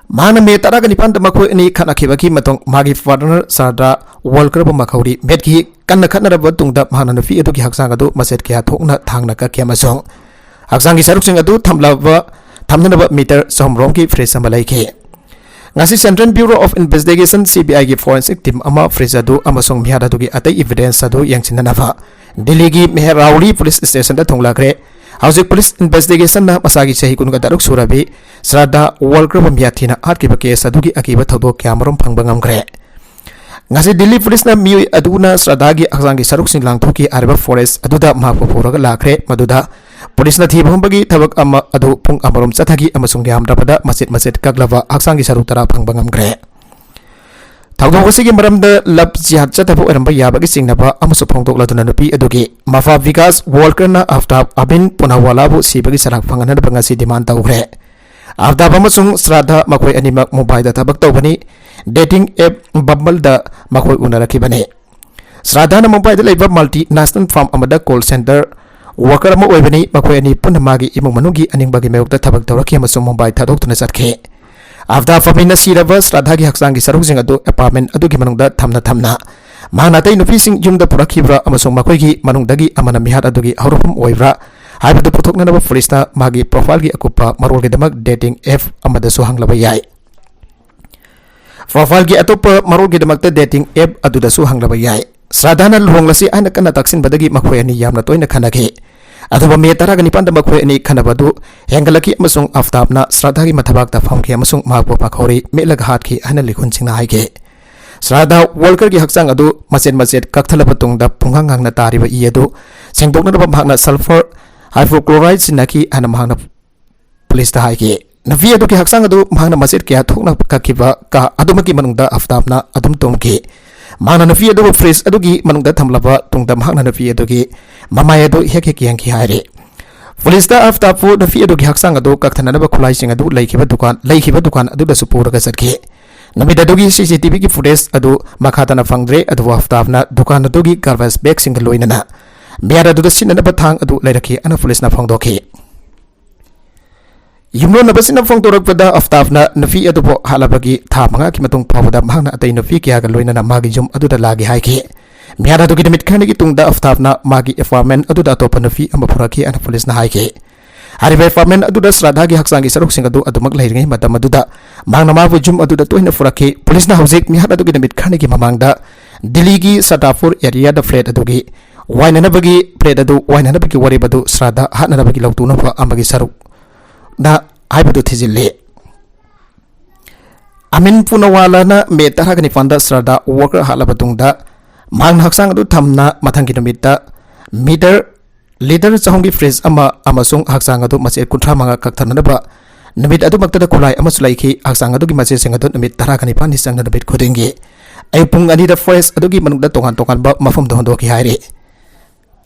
ꯃꯍꯥꯛꯅ ꯃꯦ ꯇꯔꯥꯒ ꯅꯤꯄꯥꯟꯗ ꯃꯈꯣꯏ ꯑꯅꯤ ꯈꯠꯅꯈꯤꯕꯒꯤ ꯃꯇꯨꯡ ꯃꯥꯒꯤ ꯄꯥꯔꯠꯅꯔ ꯁꯔꯗꯥ ꯋꯥꯜꯀꯔꯕꯨ ꯃꯈꯧꯔꯤ ꯃꯦꯠꯈꯤ꯫ ꯀꯟꯅ ꯈꯠꯅꯔꯕ ꯃꯇꯨꯡꯗ ꯃꯍꯥꯛꯅ ꯅꯨꯄꯤ ꯑꯗꯨꯒꯤ ꯍꯛꯆꯥꯡ ꯑꯗꯨ ꯃꯆꯦꯠ ꯀꯌꯥ ꯊꯣꯛꯅ ꯊꯥꯡꯅ ꯀꯛꯈꯤ ꯑꯃꯁꯨꯡ ꯍꯛꯆꯥꯡꯒꯤ ꯁꯔꯨꯛꯁꯤꯡ ꯑꯗꯨ ꯊꯝꯂꯕ, ꯊꯝꯅꯅꯕ ꯃꯤꯇꯔ ꯆꯍꯨꯝꯔꯣꯝꯒꯤ ꯐ꯭ꯔꯤꯖ ꯑꯃ ꯂꯩꯈꯤ꯫ ꯉꯁꯤ Central Bureau of Investigation, C B ꯑꯥꯏꯒꯤ forensic team ꯑꯃ ꯐ꯭ꯔꯤꯖ ꯑꯗꯨ ꯑꯃꯁꯨꯡ ꯃꯤꯍꯥꯠ ꯑꯗꯨꯒꯤ ꯑꯇꯩ evidence ꯑꯗꯨ ꯌꯦꯡꯁꯤꯟꯅꯅꯕ ꯗꯤꯜꯂꯤꯒꯤ ꯃꯦꯍꯔꯥꯎꯂꯤ ꯄꯨꯂꯤꯁ ꯁ꯭ꯇꯦꯁꯟꯗ ꯊꯨꯡꯂꯈ꯭ꯔꯦ꯫ ꯍꯧꯖꯤꯛ ꯄꯨꯂꯤꯁ ꯏꯟꯚꯦꯁꯇꯤꯒꯦꯁꯟꯅ ꯃꯁꯥꯒꯤ ꯆꯍꯤ ꯀꯨꯟꯒ ꯇꯔꯨꯛ ꯁꯨꯔꯕꯤ ꯁ꯭ꯔꯥꯗꯥ ꯋꯥꯜꯀꯔꯕꯨ ꯃꯤꯍꯥꯠ ꯊꯤꯅ ꯍꯥꯠꯈꯤꯕ ꯀꯦꯁ ꯑꯗꯨꯒꯤ ꯑꯀꯤꯕ ꯊꯧꯗꯣꯛ ꯀꯌꯥꯃꯔꯨꯝ ꯐꯪꯕ ꯉꯝꯈ꯭ꯔꯦ꯫ ꯉꯁꯤ ꯗꯤꯜꯂꯤ ꯄꯨꯂꯤꯁꯅ ꯃꯤꯑꯣꯏ ꯑꯗꯨꯅ ꯁ꯭ꯔꯥꯗꯥꯒꯤ ꯍꯛꯆꯥꯡꯒꯤ ꯁꯔꯨꯛꯁꯤꯡ ꯂꯥꯡꯊꯣꯛꯈꯤ ꯍꯥꯏꯔꯤꯕ ꯐꯣꯔꯦꯁ ꯑꯗꯨꯗ ꯃꯍꯥꯛꯄꯨ ꯄꯨꯔꯒ ꯂꯥꯛꯈ꯭ꯔꯦ, ꯃꯗꯨꯗ ꯄꯨꯂꯤꯁꯅ ꯊꯤꯕ ꯍꯨꯝꯕꯒꯤ ꯊꯕꯛ ꯑꯃ ꯑꯗꯨ ꯄꯨꯡ ꯑꯃꯔꯣꯝ ꯆꯠꯊꯈꯤ ꯑꯃꯁꯨꯡ ꯌꯥꯝꯗ꯭ꯔꯕꯗ ꯃꯆꯦꯠ ꯃꯆꯦꯠ ꯀꯛꯂꯕ ꯍꯛꯆꯥꯡꯒꯤ ꯁꯔꯨꯛ ꯇꯔꯥ ꯐꯪꯕ ꯉꯝꯈ꯭ꯔꯦ꯫ ꯊꯧꯗꯣꯛ ꯑꯁꯤꯒꯤ ꯃꯔꯝꯗ ꯂꯚ ꯖꯤꯍꯥꯗ ꯆꯠꯊꯕ ꯑꯣꯏꯔꯝꯕ ꯌꯥꯕꯒꯤ ꯆꯤꯡꯅꯕ ꯑꯃꯁꯨ ꯐꯣꯡꯗꯣꯛꯂꯗꯨꯅ ꯅꯨꯄꯤ ꯑꯗꯨꯒꯤ ꯃꯄꯥ ꯕꯤꯀꯥꯁ ꯋꯥꯜꯀꯔꯅ ꯑꯐꯇꯥꯕ ꯑꯕꯤꯟ ꯄꯨꯅꯥꯋꯥꯂꯥꯕꯨ ꯁꯤꯕꯒꯤ ꯆꯔꯥꯛ ꯐꯪꯍꯟꯅꯕ ꯉꯁꯤ ꯗꯤꯃꯥꯟ ꯇꯧꯈ꯭ꯔꯦ꯫ ꯑꯐꯇꯥꯕ ꯑꯃꯁꯨꯡ ꯁ꯭ꯔꯥꯗꯥ ꯃꯈꯣꯏ ꯑꯅꯤꯃꯛ ꯃꯨꯝꯕꯥꯏꯗ ꯊꯕꯛ ꯇꯧꯕꯅꯤ꯫ Dating app Bumbleꯗ ꯃꯈꯣꯏ ꯎꯅꯔꯛꯈꯤꯕꯅꯤ꯫ ꯁ꯭ꯔꯥꯗꯥꯅ ꯃꯨꯝꯕꯥꯏꯗ ꯂꯩꯕ multinational firm ꯑꯃꯗ call center worker ꯑꯃ ꯑꯣꯏꯕꯅꯤ꯫ ꯃꯈꯣꯏ ꯑꯅꯤ ꯄꯨꯟꯅ ꯃꯥꯒꯤ ꯏꯃꯨꯡ ꯃꯅꯨꯡꯒꯤ ꯑꯅꯤꯡꯕꯒꯤ ꯃꯥꯌꯣꯛꯇ ꯊꯕꯛ ꯇꯧꯔꯛꯈꯤ ꯑꯃꯁꯨꯡ ꯃꯨꯝꯕꯥꯏ ꯊꯥꯗꯣꯛꯇꯨꯅ ꯆꯠꯈꯤ꯫ ꯑꯐꯇꯥꯕ ꯑꯕꯤꯟꯅ ꯁꯤꯔꯕ ꯁ꯭ꯔꯥꯗꯥꯒꯤ ꯍꯛꯆꯥꯡꯒꯤ ꯁꯔꯨꯛꯁꯤꯡ ꯑꯗꯨ apartment ꯑꯗꯨꯒꯤ ꯃꯅꯨꯡꯗ ꯊꯝꯅ ꯊꯝꯅ ꯃꯍꯥꯛꯅ ꯑꯇꯩ ꯅꯨꯄꯤꯁꯤꯡ ꯌꯨꯝꯗ ꯄꯨꯔꯛꯈꯤꯕ꯭ꯔꯥ ꯑꯃꯁꯨꯡ ꯃꯈꯣꯏꯒꯤ ꯃꯅꯨꯡꯗꯒꯤ ꯑꯃꯅ ꯃꯤꯍꯥꯠ ꯑꯗꯨꯒꯤ ꯍꯧꯔꯛꯐꯝ ꯑꯣꯏꯕ꯭ꯔꯥ ꯍꯥꯏꯕꯗꯨ ꯄꯨꯊꯣꯛꯅꯅꯕ ꯄꯨꯂꯤꯁꯅ ꯃꯥꯒꯤ profileꯒꯤ ꯑꯀꯨꯞꯄ ꯃꯔꯣꯜꯒꯤꯗꯃꯛ dating app ꯑꯃꯗꯁꯨ ꯍꯪꯂꯕ ꯌꯥꯏ꯫ Profileꯒꯤ ꯑꯇꯣꯞꯄ ꯃꯔꯣꯜꯒꯤꯗꯃꯛꯇ dating app ꯑꯗꯨꯗꯁꯨ ꯍꯪꯂꯕ ꯌꯥꯏ꯫ ꯁ꯭ꯔꯥꯗꯥꯅ ꯂꯨꯍꯣꯡꯂꯁꯤ ꯍꯥꯏꯅ ꯀꯟꯅ ꯇꯛꯁꯤꯟꯕꯗꯒꯤ ꯃꯈꯣꯏ ꯑꯅꯤ ꯌꯥꯝꯅ ꯇꯣꯏꯅ ꯈꯟꯅꯈꯤ꯫ ꯑꯗꯨꯕꯨ ꯃꯦ ꯇꯔꯥꯒ ꯅꯤꯄꯥꯟꯗ ꯃꯈꯣꯏ ꯑꯅꯤ ꯈꯟꯅꯕ ꯑꯗꯨ ꯍꯦꯟꯒꯠꯂꯛꯈꯤ ꯑꯃꯁꯨꯡ ꯑꯐꯇꯥꯕꯅ ꯁ꯭ꯔꯥꯗꯥꯒꯤ ꯃꯊꯕꯥꯛꯇ ꯐꯝꯈꯤ ꯑꯃꯁꯨꯡ ꯃꯍꯥꯛꯄꯨ ꯃꯈꯧꯔꯤ ꯃꯦꯠꯂꯒ ꯍꯥꯠꯈꯤ ꯍꯥꯏꯅ ꯂꯤꯈꯨꯟꯁꯤꯡꯅ ꯍꯥꯏꯈꯤ꯫ ꯁ꯭ꯔꯥꯗꯥ ꯋꯥꯜꯀꯔꯒꯤ ꯍꯛꯆꯥꯡ ꯑꯗꯨ ꯃꯆꯦꯠ ꯃꯆꯦꯠ ꯀꯛꯊꯠꯂꯕ ꯇꯨꯡꯗ ꯄꯨꯡꯍꯥꯡ ꯍꯥꯡꯅ ꯇꯥꯔꯤꯕ ꯏ ꯑꯗꯨ ꯁꯦꯡꯗꯣꯛꯅꯅꯕ ꯃꯍꯥꯛꯅ sulphur hypochlorite ꯁꯤꯖꯤꯟꯅꯈꯤ ꯍꯥꯏꯅ ꯃꯍꯥꯛꯅ ꯄꯨꯂꯤꯁꯇ ꯍꯥꯏꯈꯤ꯫ ꯅꯨꯄꯤ ꯑꯗꯨꯒꯤ ꯍꯛꯆꯥꯡ ꯑꯗꯨ ꯃꯍꯥꯛꯅ ꯃꯆꯦꯠ ꯀꯌꯥ ꯊꯣꯛꯅ ꯀꯛꯈꯤꯕ ꯀꯥ ꯑꯗꯨꯃꯛꯀꯤ ꯃꯅꯨꯡꯗ ꯑꯐꯇꯥꯕꯅ ꯑꯗꯨꯝ ꯇꯨꯝꯈꯤ꯫ ꯃꯍꯥꯛꯅ ꯅꯨꯄꯤ ꯑꯗꯨꯕꯨ ꯐ꯭ꯔꯤꯖ ꯑꯗꯨꯒꯤ ꯃꯅꯨꯡꯗ ꯊꯝꯂꯕ ꯇꯨꯡꯗ ꯃꯍꯥꯛꯅ ꯅꯨꯄꯤ ꯑꯗꯨꯒꯤ ꯃꯃꯥꯏ ꯑꯗꯨ ꯍꯦꯛ ꯍꯦꯛ ꯌꯦꯡꯈꯤ ꯍꯥꯏꯔꯤ꯫ ꯄꯨꯂꯤꯁꯇ ꯑꯐꯇꯥꯕꯄꯨ ꯅꯨꯄꯤ ꯑꯗꯨꯒꯤ ꯍꯛꯆꯥꯡ ꯑꯗꯨ ꯀꯛꯊꯅꯅꯕ ꯈꯨꯠꯂꯥꯏꯁꯤꯡ ꯑꯗꯨ ꯂꯩꯈꯤꯕ ꯗꯨꯀꯥꯟ, ꯂꯩꯈꯤꯕ ꯗꯨꯀꯥꯟ ꯑꯗꯨꯗꯁꯨ ꯄꯨꯔꯒ ꯆꯠꯈꯤ꯫ ꯅꯨꯃꯤꯠ ꯑꯗꯨꯒꯤ ꯁꯤ ꯁꯤ ꯇꯤ ꯚꯤꯒꯤ ꯐꯨꯇꯦꯖ ꯑꯗꯨ ꯃꯈꯥ ꯇꯥꯅ ꯐꯪꯗ꯭ꯔꯦ, ꯑꯗꯨꯕꯨ ꯑꯐꯇꯥꯕꯅ ꯗꯨꯀꯥꯟ ꯑꯗꯨꯒꯤ ꯒꯥꯔꯕꯦꯖ ꯕꯦꯒꯁꯤꯡꯒ ꯂꯣꯏꯅꯅ ꯃꯤꯌꯥꯔ ꯑꯗꯨꯗ ꯁꯤꯖꯤꯟꯅꯅꯕ ꯊꯥꯡ ꯑꯗꯨ ꯂꯩꯔꯛꯈꯤ ꯍꯥꯏꯅ ꯄꯨꯂꯤꯁꯅ ꯐꯣꯡꯗꯣꯛꯈꯤ꯫ ꯌꯨꯝꯂꯣꯟꯅꯕꯁꯤꯡꯅ ꯐꯣꯡꯗꯣꯔꯛꯄꯗ, ꯑꯐꯇꯥꯕꯅ ꯅꯨꯄꯤ ꯑꯗꯨꯕꯨ ꯍꯥꯠꯂꯕꯒꯤ ꯊꯥ ꯃꯉꯥꯒꯤ ꯃꯇꯨꯡ ꯐꯥꯎꯕꯗ ꯃꯍꯥꯛꯅ ꯑꯇꯩ ꯅꯨꯄꯤ ꯀꯌꯥꯒ ꯂꯣꯏꯅꯅ ꯃꯥꯒꯤ ꯌꯨꯝ ꯑꯗꯨꯗ ꯂꯥꯛꯏ ꯍꯥꯏꯈꯤ꯫ ꯃꯤꯌꯥꯔ ꯑꯗꯨꯒꯤ ꯅꯨꯃꯤꯠ ꯈꯔꯅꯤꯒꯤ ꯇꯨꯡꯗ ꯑꯐꯇꯥꯕꯅ ꯃꯥꯒꯤ ꯑꯦꯄꯥꯔꯠꯃꯦꯟ ꯑꯗꯨꯗ ꯑꯇꯣꯞꯄ ꯅꯨꯄꯤ ꯑꯃ ꯄꯨꯔꯛꯈꯤ ꯍꯥꯏꯅ ꯄꯨꯂꯤꯁꯅ ꯍꯥꯏꯈꯤ꯫ ꯍꯥꯏꯔꯤꯕ ꯑꯦꯄꯥꯔꯠꯃꯦꯟ ꯑꯗꯨꯗ ꯁ꯭ꯔꯥꯙꯥꯒꯤ ꯍꯛꯆꯥꯡꯒꯤ ꯁꯔꯨꯛꯁꯤꯡ ꯑꯗꯨ ꯑꯗꯨꯃꯛ ꯂꯩꯔꯤꯉꯩ ꯃꯇꯝ ꯑꯗꯨꯗ ꯃꯍꯥꯛꯅ ꯃꯥꯕꯨ ꯌꯨꯝ ꯑꯗꯨꯗ ꯇꯣꯏꯅ ꯄꯨꯔꯛꯈꯤ꯫ ꯄꯨꯂꯤꯁꯅ ꯍꯧꯖꯤꯛ ꯃꯤꯍꯥꯠ ꯑꯗꯨꯒꯤ ꯅꯨꯃꯤꯠ ꯈꯔꯅꯤꯒꯤ ꯃꯃꯥꯡꯗ ꯗꯤꯜꯂꯤꯒꯤ ꯁꯇꯥꯄꯨꯔ ꯑꯦꯔꯤꯌꯥꯗ ꯐ꯭ꯂꯦꯠ ꯑꯗꯨꯒꯤ ꯋꯥꯏꯅꯅꯕꯒꯤ, ꯐ꯭ꯂꯦꯠ ꯑꯗꯨ ꯋꯥꯏꯅꯅꯕꯒꯤ ꯋꯥꯔꯦꯞ ꯑꯗꯨ ꯁ꯭ꯔꯥꯙꯥ ꯍꯥꯠꯅꯅꯕꯒꯤ ꯂꯧꯊꯣꯛꯅꯕ ꯑꯃꯒꯤ ꯁꯔꯨꯛꯅ ꯍꯥꯏꯕꯗꯨ ꯊꯤꯖꯤꯜꯂꯤ꯫ ꯑꯃꯤꯟ ꯄꯨꯅꯋꯥꯂꯥꯅ ꯃꯦ ꯇꯔꯥꯒ ꯅꯤꯄꯥꯟꯗ ꯁ꯭ꯔꯥꯙꯥ ꯋꯥꯀꯔ ꯍꯥꯠꯂꯕ ꯇꯨꯡꯗ ꯃꯍꯥꯛꯅ ꯍꯛꯆꯥꯡ ꯑꯗꯨ ꯊꯝꯅ ꯃꯊꯪꯒꯤ ꯅꯨꯃꯤꯠꯇ ꯃꯤꯇꯔ, ꯂꯤꯇꯔ ꯆꯍꯨꯝꯒꯤ ꯐ꯭ꯔꯤꯖ ꯑꯃ ꯑꯃꯁꯨꯡ ꯍꯛꯆꯥꯡ ꯑꯗꯨ ꯃꯆꯦꯠ ꯀꯨꯟꯊ꯭ꯔꯥ ꯃꯉꯥ ꯀꯛꯊꯅꯅꯕ ꯅꯨꯃꯤꯠ ꯑꯗꯨꯃꯛꯇꯗ ꯈꯨꯠꯂꯥꯏ ꯑꯃꯁꯨ ꯂꯩꯈꯤ꯫ ꯍꯛꯆꯥꯡ ꯑꯗꯨꯒꯤ ꯃꯆꯦꯠꯁꯤꯡ ꯑꯗꯨ ꯅꯨꯃꯤꯠ ꯇꯔꯥꯒ ꯅꯤꯄꯥꯟꯅꯤ ꯆꯪꯅ ꯅꯨꯃꯤꯠ ꯈꯨꯗꯤꯡꯒꯤ ꯑꯌꯨꯛ ꯄꯨꯡ ꯑꯅꯤꯗ ꯐꯣꯔꯦꯁ ꯑꯗꯨꯒꯤ ꯃꯅꯨꯡꯗ ꯇꯣꯉꯥꯟ ꯇꯣꯉꯥꯟꯕ ꯃꯐꯝꯗ ꯍꯨꯟꯗꯣꯛꯈꯤ ꯍꯥꯏꯔꯤ꯫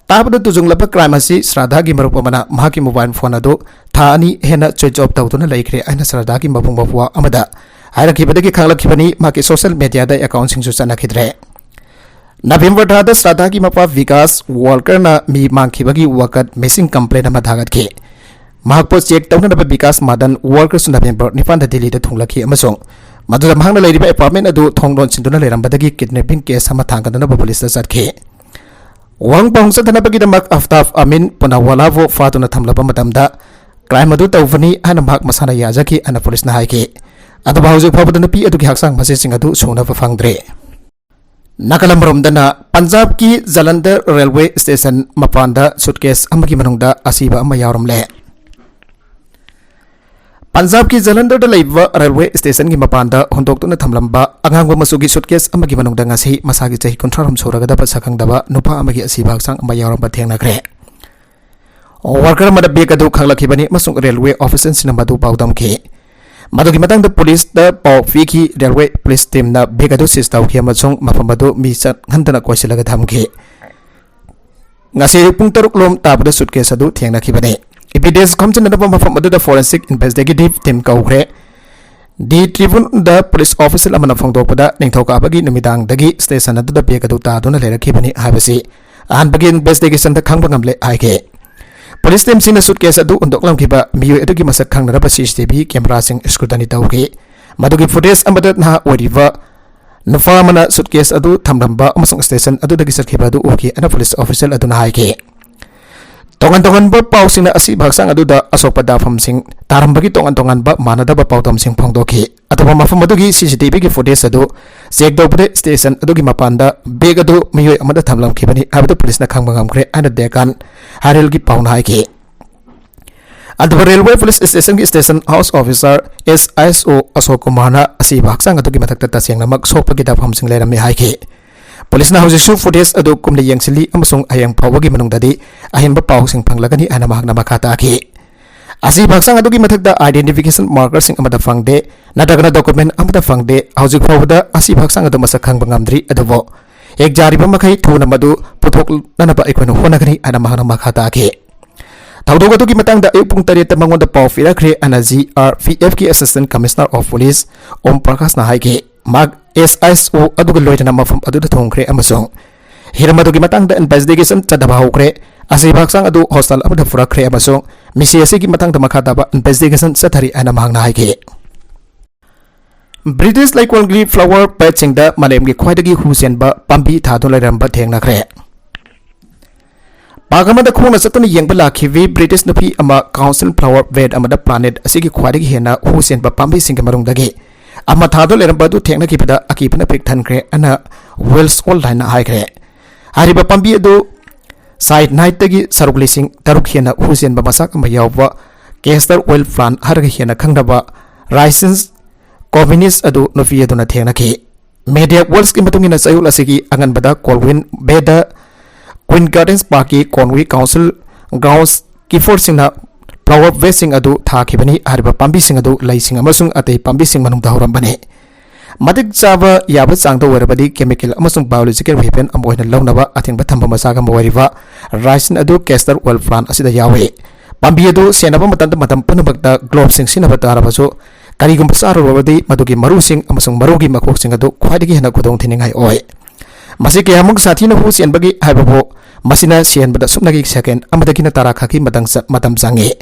ꯇꯥꯕꯗ ꯇꯨꯖꯨꯡꯂꯕ ꯀ꯭ꯔꯥꯏꯝ ꯑꯁꯤ ꯁ꯭ꯔꯥꯙꯥꯒꯤ ꯃꯔꯨꯞ ꯑꯃꯅ ꯃꯍꯥꯛꯀꯤ ꯃꯣꯕꯥꯏꯜ ꯐꯣꯟ ꯑꯗꯨ ꯊꯥ ꯑꯅꯤ ꯍꯦꯟꯅ ꯁ꯭ꯋꯤꯆ ꯑꯣꯐ ꯇꯧꯗꯨꯅ ꯂꯩꯈ꯭ꯔꯦ ꯍꯥꯏꯅ ꯁ꯭ꯔꯥꯙꯥꯒꯤ ꯃꯕꯨꯡ ꯃꯧꯄ꯭ꯋꯥ ꯑꯃꯗ ꯍꯥꯏꯔꯛꯈꯤꯕꯗꯒꯤ ꯈꯪꯂꯛꯈꯤꯕꯅꯤ꯫ ꯃꯍꯥꯛꯀꯤ ꯁꯣꯁꯤꯌꯦꯜ ꯃꯦꯗꯤꯌꯥꯗ ꯑꯦꯀꯥꯎꯟꯁꯤꯡꯁꯨ ꯆꯠꯅꯈꯤꯗ꯭ꯔꯦ꯫ ꯅꯕꯦꯝꯕꯔ ꯊꯥꯗ ꯁ꯭ꯔꯥꯙꯥꯒꯤ ꯃꯄꯥ ꯕꯤꯀꯥꯁ ꯋꯥꯜꯀꯔꯅ ꯃꯤ ꯃꯥꯡꯈꯤꯕꯒꯤ ꯋꯥꯀꯠ ꯃꯤꯁꯤꯡ ꯀꯝꯄ꯭ꯂꯦꯟ ꯑꯃ ꯊꯥꯒꯠꯈꯤ꯫ ꯃꯍꯥꯛꯄꯨ ꯆꯦꯛ ꯇꯧꯅꯅꯕ ꯕꯤꯀꯥꯁ ꯃꯥꯗꯟ ꯋꯥꯜꯀꯔꯁꯨ ꯅꯕꯦꯝꯕꯔ ꯅꯤꯄꯥꯟꯗ ꯗꯤꯜꯂꯤꯗ ꯊꯨꯡꯂꯛꯈꯤ ꯑꯃꯁꯨꯡ ꯃꯗꯨꯗ ꯃꯍꯥꯛꯅ ꯂꯩꯔꯤꯕ ꯑꯦꯄꯥꯔꯠꯃꯦꯟ ꯑꯗꯨ ꯊꯣꯡ ꯂꯣꯟꯁꯤꯟꯗꯨꯅ ꯂꯩꯔꯝꯕꯗꯒꯤ ꯀꯤꯗꯅꯦꯄꯤꯡ ꯀꯦꯁ ꯑꯃ ꯊꯥꯡꯒꯠꯅꯅꯕ ꯄꯨꯂꯤꯁꯇ ꯆꯠꯈꯤ꯫ ꯋꯥꯍꯪ ꯄꯥꯎꯍꯪ ꯆꯠꯊꯅꯕꯒꯤꯗꯃꯛ ꯑꯐꯇꯥꯕ ꯑꯃꯤꯟ ꯄꯨꯅꯥꯋꯥꯂꯥꯕꯨ ꯐꯥꯗꯨꯅ ꯊꯝꯂꯕ ꯃꯇꯝꯗ ꯀ꯭ꯔꯥꯏꯝ ꯑꯗꯨ ꯇꯧꯕꯅꯤ ꯍꯥꯏꯅ ꯃꯍꯥꯛ ꯃꯁꯥꯅ ꯌꯥꯖꯈꯤ ꯍꯥꯏꯅ ꯄꯨꯂꯤꯁꯅ ꯍꯥꯏꯈꯤ꯫ ꯑꯗꯨꯕꯨ ꯍꯧꯖꯤꯛ ꯐꯥꯎꯕꯗ ꯅꯨꯄꯤ ꯑꯗꯨꯒꯤ ꯍꯛꯆꯥꯡ ꯃꯆꯦꯠꯁꯤꯡ ꯑꯗꯨ ꯁꯨꯅꯕ ꯐꯪꯗ꯭ꯔꯤ꯫ ꯅꯥꯀꯜ ꯑꯃꯔꯣꯝꯗꯅ ꯄꯟꯖꯥꯕꯀꯤ ꯖꯂꯟꯙꯔ ꯔꯦꯜꯋꯦ ꯁ꯭ꯇꯦꯁꯟ ꯃꯄꯥꯟꯗ ꯁꯨꯠꯀꯦꯁ ꯑꯃꯒꯤ ꯃꯅꯨꯡꯗ ꯑꯁꯤꯕ ꯑꯃ ꯌꯥꯎꯔꯝꯂꯦ꯫ ꯄꯟꯖꯥꯕꯀꯤ ꯖꯂꯟꯙꯔꯗ ꯂꯩꯕ ꯔꯦꯜꯋꯦ ꯁ꯭ꯇꯦꯁꯟꯒꯤ ꯃꯄꯥꯟꯗ ꯍꯨꯟꯗꯣꯛꯇꯨꯅ ꯊꯝꯂꯝꯕ ꯑꯉꯥꯡꯕ ꯃꯆꯨꯒꯤ ꯁꯨꯠꯀꯦꯁ ꯑꯃꯒꯤ ꯃꯅꯨꯡꯗ ꯉꯁꯤ ꯃꯁꯥꯒꯤ ꯆꯍꯤ ꯀꯨꯟꯊ꯭ꯔꯥꯔꯣꯝ ꯁꯨꯔꯒꯗꯕ ꯁꯛꯈꯪꯗꯕ ꯅꯨꯄꯥ ꯑꯃꯒꯤ ꯑꯁꯤꯕ ꯍꯛꯆꯥꯡ ꯑꯃ ꯌꯥꯎꯔꯝꯕ ꯊꯦꯡꯅꯈ꯭ꯔꯦ꯫ ꯋꯥꯔꯀꯔ ꯑꯃꯗ ꯕꯦꯒ ꯑꯗꯨ ꯈꯪꯂꯛꯈꯤꯕꯅꯤ ꯑꯃꯁꯨꯡ ꯔꯦꯜꯋꯦ ꯑꯣꯐꯤꯁꯤꯌꯦꯜꯁꯤꯡꯅ ꯃꯗꯨ ꯄꯥꯎꯗꯝꯈꯤ꯫ ꯃꯗꯨꯒꯤ ꯃꯇꯥꯡꯗ ꯄꯨꯂꯤꯁꯇ ꯄꯥꯎ ꯄꯤꯈꯤ꯫ ꯔꯦꯜꯋꯦ ꯄꯨꯂꯤꯁ ꯇꯤꯝꯅ ꯕꯦꯒ ꯑꯗꯨ ꯁꯤꯖ ꯇꯧꯈꯤ ꯑꯃꯁꯨꯡ ꯃꯐꯝ ꯑꯗꯨ ꯃꯤ ꯆꯪꯍꯟꯗꯅ ꯀꯣꯏꯁꯤꯜꯂꯒ ꯊꯝꯈꯤ꯫ ꯉꯁꯤ ꯑꯌꯨꯛ ꯄꯨꯡ ꯇꯔꯨꯛ ꯂꯣꯝ ꯇꯥꯕꯗ ꯁꯨꯠꯀꯦꯁ ꯑꯗꯨ ꯊꯦꯡꯅꯈꯤꯕꯅꯤ꯫ ꯏꯚꯤꯗꯦꯟꯁ ꯈꯣꯝꯖꯤꯟꯅꯅꯕ ꯃꯐꯝ ꯑꯗꯨꯗ ꯐꯣꯔꯦꯟꯁꯤꯛ ꯏꯟꯚꯦꯁꯇꯤꯒꯦꯇꯤꯚ ꯇꯤꯝ ꯀꯧꯈ꯭ꯔꯦ꯫ ꯗꯤ ꯇ꯭ꯔꯤꯕꯨꯟꯗ ꯄꯨꯂꯤꯁ ꯑꯣꯐꯤꯁꯤꯌꯦꯜ ꯑꯃꯅ ꯐꯣꯡꯗꯣꯛꯄꯗ, ꯅꯤꯡꯊꯧꯀꯥꯕꯒꯤ ꯅꯨꯃꯤꯗꯥꯡꯗꯒꯤ ꯁ꯭ꯇꯦꯁꯟ ꯑꯗꯨꯗ ꯕꯦꯒ ꯑꯗꯨ ꯇꯥꯗꯨꯅ ꯂꯩꯔꯛꯈꯤꯕꯅꯤ ꯍꯥꯏꯕꯁꯤ ꯑꯍꯥꯟꯕꯒꯤ ꯏꯟꯚꯦꯁꯇꯤꯒꯦꯁꯟꯗ ꯈꯪꯕ ꯉꯝꯂꯦ ꯍꯥꯏꯈꯤ꯫ ꯄꯨꯂꯤꯁ ꯇꯤꯝꯁꯤꯡꯅ ꯁꯨꯠꯀꯦꯁ ꯑꯗꯨ ꯍꯨꯟꯗꯣꯛꯂꯝꯈꯤꯕ ꯃꯤꯑꯣꯏ ꯑꯗꯨꯒꯤ ꯃꯁꯛ ꯈꯪꯅꯅꯕ ꯁꯤ ꯁꯤ ꯇꯤ ꯚꯤ ꯀꯦꯃꯦꯔꯥꯁꯤꯡ ꯁ꯭ꯀ꯭ꯔꯨꯇꯅꯤ ꯇꯧꯈꯤ꯫ ꯃꯗꯨꯒꯤ ꯐꯨꯇꯦꯖ ꯑꯃꯗ ꯅꯍꯥ ꯑꯣꯏꯔꯤꯕ ꯅꯨꯄꯥ ꯑꯃꯅ ꯁꯨꯠꯀꯦꯁ ꯑꯗꯨ ꯊꯝꯂꯝꯕ ꯑꯃꯁꯨꯡ ꯁ꯭ꯇꯦꯁꯟ ꯑꯗꯨꯗꯒꯤ ꯆꯠꯈꯤꯕ ꯑꯗꯨ ꯎꯈꯤ ꯍꯥꯏꯅ ꯄꯨꯂꯤꯁ ꯑꯣꯐꯤꯁꯤꯌꯦꯜ ꯑꯗꯨꯅ ꯍꯥꯏꯈꯤ꯫ ꯇꯣꯉꯥꯟ ꯇꯣꯉꯥꯟꯕ ꯄꯥꯎꯁꯤꯡꯅ ꯑꯁꯤꯕ ꯍꯛꯆꯥꯡ ꯑꯗꯨꯗ ꯑꯁꯣꯛꯄ ꯗꯥꯐꯝꯁꯤꯡ ꯇꯥꯔꯝꯕꯒꯤ ꯇꯣꯉꯥꯟ ꯇꯣꯉꯥꯟꯕ ꯃꯥꯟꯅꯗꯕ ꯄꯥꯎꯗꯝꯁꯤꯡ ꯐꯣꯡꯗꯣꯛꯈꯤ꯫ ꯑꯗꯨꯕꯨ ꯃꯐꯝ ꯑꯗꯨꯒꯤ ꯁꯤ ꯁꯤ ꯇꯤ ꯚꯤꯒꯤ ꯐꯨꯇꯦꯖ ꯑꯗꯨ ꯆꯦꯛ ꯇꯧꯕꯗ ꯁ꯭ꯇꯦꯁꯟ ꯑꯗꯨꯒꯤ ꯃꯄꯥꯟꯗ ꯕꯦꯒ ꯑꯗꯨ ꯃꯤꯑꯣꯏ ꯑꯃꯗ ꯊꯝꯂꯝꯈꯤꯕꯅꯤ ꯍꯥꯏꯕꯗꯨ ꯄꯨꯂꯤꯁꯅ ꯈꯪꯕ ꯉꯝꯈ꯭ꯔꯦ ꯍꯥꯏꯅ ꯗꯦꯀꯥꯟ ꯍꯥꯏꯔꯦꯜꯒꯤ ꯄꯥꯎꯅ ꯍꯥꯏꯈꯤ꯫ ꯑꯗꯨꯕꯨ ꯔꯦꯜꯋꯦ ꯄꯨꯂꯤꯁ ꯁ꯭ꯇꯦꯁꯟꯒꯤ station house officer S I S O Ashok ꯀꯨꯃꯥꯔꯅ ꯑꯁꯤꯕ ꯍꯛꯆꯥꯡ ꯑꯗꯨꯒꯤ ꯃꯊꯛꯇ ꯇꯁꯦꯡꯅꯃꯛ ꯁꯣꯛꯄꯒꯤ ꯗꯥꯐꯝꯁꯤꯡ ꯂꯩꯔꯝꯃꯤ ꯍꯥꯏꯈꯤ꯫ ꯄꯨꯂꯤꯁꯅ ꯍꯧꯖꯤꯛꯁꯨ ꯐꯨꯇꯦꯖ ꯑꯗꯨ ꯀꯨꯞꯅ ꯌꯦꯡꯁꯤꯜꯂꯤ ꯑꯃꯁꯨꯡ ꯍꯌꯦꯡ ꯐꯥꯎꯕꯒꯤ ꯃꯅꯨꯡꯗꯗꯤ ꯑꯍꯦꯟꯕ ꯄꯥꯎꯁꯤꯡ ꯐꯪꯂꯒꯅꯤ ꯍꯥꯏꯅ ꯃꯍꯥꯛꯅ ꯃꯈꯥ ꯇꯥꯈꯤ꯫ ꯑꯁꯤꯕ ꯍꯛꯆꯥꯡ ꯑꯗꯨꯒꯤ ꯃꯊꯛꯇ identification markerꯁꯤꯡ ꯑꯃꯠꯇ ꯐꯪꯗꯦ, ꯅꯠꯇ꯭ꯔꯒꯅ ꯗꯣꯀꯨꯃꯦꯟ ꯑꯃꯠꯇ ꯐꯪꯗꯦ꯫ ꯍꯧꯖꯤꯛ ꯐꯥꯎꯕꯗ ꯑꯁꯤꯕ ꯍꯛꯆꯥꯡ ꯑꯗꯨ ꯃꯁꯛ ꯈꯪꯕ ꯉꯝꯗ꯭ꯔꯤ, ꯑꯗꯨꯕꯨ ꯍꯦꯛ ꯌꯥꯔꯤꯕ ꯃꯈꯩ ꯊꯨꯅ ꯃꯗꯨ ꯄꯨꯊꯣꯛꯅꯅꯕ ꯑꯩꯈꯣꯏꯅ ꯍꯣꯠꯅꯒꯅꯤ ꯍꯥꯏꯅ ꯃꯍꯥꯛꯅ ꯃꯈꯥ ꯇꯥꯈꯤ꯫ ꯊꯧꯗꯣꯛ ꯑꯗꯨꯒꯤ ꯃꯇꯥꯡꯗ ꯑꯌꯨꯛ ꯄꯨꯡ ꯇꯔꯦꯠꯇ ꯃꯉꯣꯟꯗ ꯄꯥꯎ ꯄꯤꯔꯛꯈ꯭ꯔꯦ ꯍꯥꯏꯅ ꯖꯤ ꯑꯥꯔ ꯄꯤ ꯑꯦꯐꯀꯤ Assistant Commissioner of Police ꯑꯣꯝ ꯄ꯭ꯔꯀꯥꯁꯅ ꯍꯥꯏꯈꯤ꯫ ꯃꯍꯥꯛ ꯑꯦꯁ ꯑꯥꯏ ꯑꯦꯁ ꯑꯣ ꯑꯗꯨꯒ ꯂꯣꯏꯅꯅ ꯃꯐꯝ ꯑꯗꯨꯗ ꯊꯨꯡꯈ꯭ꯔꯦ ꯑꯃꯁꯨꯡ ꯍꯤꯔꯝ ꯑꯗꯨꯒꯤ ꯃꯇꯥꯡꯗ ꯏꯟꯚꯦꯁꯇꯤꯒꯦꯁꯟ ꯆꯠꯊꯕ ꯍꯧꯈ꯭ꯔꯦ꯫ ꯑꯁꯤꯕ ꯍꯛꯆꯥꯡ ꯑꯗꯨ ꯍꯣꯁꯇꯥꯜ ꯑꯃꯗ ꯄꯨꯔꯛꯈ꯭ꯔꯦ ꯑꯃꯁꯨꯡ ꯃꯤꯁꯤ ꯑꯁꯤꯒꯤ ꯃꯇꯥꯡꯗ ꯃꯈꯥ ꯇꯥꯕ ꯏꯟꯚꯦꯁꯇꯤꯒꯦꯁꯟ ꯆꯠꯊꯔꯤ ꯍꯥꯏꯅ ꯃꯍꯥꯛꯅ ꯍꯥꯏꯈꯤ꯫ ꯕ꯭ꯔꯤꯇꯤꯁ ꯂꯩꯀꯣꯜꯒꯤ ꯐ꯭ꯂꯥꯋꯔ ꯕꯦꯗꯁꯤꯡꯗ ꯃꯥꯂꯦꯝꯒꯤ ꯈ꯭ꯋꯥꯏꯗꯒꯤ ꯍꯨ ꯆꯦꯟꯕ ꯄꯥꯝꯕꯤ ꯊꯥꯗꯨꯅ ꯂꯩꯔꯝꯕ ꯊꯦꯡꯅꯈ꯭ꯔꯦ꯫ ꯄꯥꯔꯛ ꯑꯃꯗ ꯈꯣꯡꯅ ꯆꯠꯇꯨꯅ ꯌꯦꯡꯕ ꯂꯥꯛꯈꯤꯕꯤ ꯕ꯭ꯔꯤꯇꯤꯁ ꯅꯨꯄꯤ ꯑꯃ ꯀꯥꯎꯟꯁꯤꯜ ꯐ꯭ꯂꯥꯋꯔ ꯕꯦꯗ ꯑꯃꯗ ꯄ꯭ꯂꯥꯅꯦꯠ ꯑꯁꯤꯒꯤ ꯈ꯭ꯋꯥꯏꯗꯒꯤ ꯍꯦꯟꯅ ꯍꯨ ꯆꯦꯟꯕ ꯄꯥꯝꯕꯤꯁꯤꯡꯒꯤ ꯃꯅꯨꯡꯗꯒꯤ ꯑꯃ ꯊꯥꯗꯨꯅ ꯂꯩꯔꯝꯕ ꯑꯗꯨ ꯊꯦꯡꯅꯈꯤꯕꯗ ꯑꯀꯤꯕꯅ ꯄꯤꯛ ꯊꯟꯈ꯭ꯔꯦ ꯍꯥꯏꯅ ꯋꯦꯜꯁ ꯑꯣꯟꯂꯥꯏꯟꯅ ꯍꯥꯏꯈ꯭ꯔꯦ꯫ ꯍꯥꯏꯔꯤꯕ ꯄꯥꯝꯕꯤ ꯑꯗꯨ ꯁꯥꯏꯠ ꯅꯥꯏꯠꯇꯒꯤ ꯁꯔꯨꯛ ꯂꯤꯁꯤꯡ ꯇꯔꯨꯛ ꯍꯦꯟꯅ ꯍꯨ ꯆꯦꯟꯕ ꯃꯆꯥꯛ ꯑꯃ ꯌꯥꯎꯕ ꯀꯦꯁꯇꯔ ꯑꯣꯏꯜ ꯄ꯭ꯂꯥꯟ ꯍꯥꯏꯔꯒ ꯍꯦꯟꯅ ꯈꯪꯅꯕ ꯔꯥꯏꯁꯤꯟꯁ ꯀꯣꯕꯤꯅꯤꯁ ꯑꯗꯨ ꯅꯨꯄꯤ ꯑꯗꯨꯅ ꯊꯦꯡꯅꯈꯤ꯫ ꯃꯦꯗꯤꯌꯥ ꯋꯥꯔꯜꯁꯀꯤ ꯃꯇꯨꯡ ꯏꯟꯅ, ꯆꯌꯣꯜ ꯑꯁꯤꯒꯤ ꯑꯉꯟꯕꯗ ꯀꯣꯜꯋꯤꯟ ꯕꯦꯗ ꯀ꯭ꯋꯤꯟ ꯒꯥꯔꯗꯦꯟꯁ ꯄꯥꯔꯛꯀꯤ ꯀꯣꯟꯋꯤ ꯀꯥꯎꯟꯁꯤꯜ ꯒ꯭ꯔꯥꯎꯟꯁ ꯀꯤꯐꯣꯔꯁꯤꯡꯅ ꯐ꯭ꯂꯥꯋꯔ ꯚꯦꯁꯁꯤꯡ ꯑꯗꯨ ꯊꯥꯈꯤꯕꯅꯤ꯫ ꯍꯥꯏꯔꯤꯕ ꯄꯥꯝꯕꯤꯁꯤꯡ ꯑꯗꯨ ꯂꯩꯁꯤꯡ ꯑꯃꯁꯨꯡ ꯑꯇꯩ ꯄꯥꯝꯕꯤꯁꯤꯡ ꯃꯅꯨꯡꯗ ꯍꯧꯔꯝꯕꯅꯤ꯫ ꯃꯇꯤꯛ ꯆꯥꯕ ꯌꯥꯕ ꯆꯥꯡꯗ ꯑꯣꯏꯔꯕꯗꯤ chemical ꯑꯃꯁꯨꯡ biological weapon ꯑꯃ ꯑꯣꯏꯅ ꯂꯧꯅꯕ ꯑꯊꯤꯡꯕ ꯊꯝꯕ ꯃꯆꯥꯛ ꯑꯃ ꯑꯣꯏꯔꯤꯕ ricin ꯑꯗꯨ castor oil plant ꯑꯁꯤꯗ ꯌꯥꯎꯏ꯫ ꯄꯥꯝꯕꯤ ꯑꯗꯨ ꯁꯦꯟꯅꯕ ꯃꯇꯝꯗ ꯃꯇꯝ ꯄꯨꯝꯅꯃꯛꯇ gloveꯁꯤꯡ ꯁꯤꯖꯤꯟꯅꯕ ꯇꯥꯔꯕꯁꯨ, ꯀꯔꯤꯒꯨꯝꯕ ꯆꯥꯔꯨꯔꯕꯗꯤ ꯃꯗꯨꯒꯤ ꯃꯔꯨꯁꯤꯡ ꯑꯃꯁꯨꯡ ꯃꯔꯨꯒꯤ ꯃꯈꯣꯛꯁꯤꯡ ꯑꯗꯨ ꯈ꯭ꯋꯥꯏꯗꯒꯤ ꯍꯦꯟꯅ ꯈꯨꯗꯣꯡ ꯊꯤꯅꯤꯡꯉꯥꯏ ꯑꯣꯏ꯫ ꯃꯁꯤ ꯀꯌꯥꯃꯨꯛ ꯁꯥꯊꯤꯅ ꯍꯨ ꯆꯦꯟꯕꯒꯦ ꯍꯥꯏꯕꯕꯨ, ꯃꯁꯤꯅ ꯁꯦꯟꯕꯗ ꯁꯨꯞꯅꯒꯤ second ꯑꯃꯗꯒꯤꯅ ꯇꯔꯥ ꯈꯛꯀꯤ ꯃꯇꯝ ꯆ-, ꯃꯇꯝ ꯆꯪꯏ꯫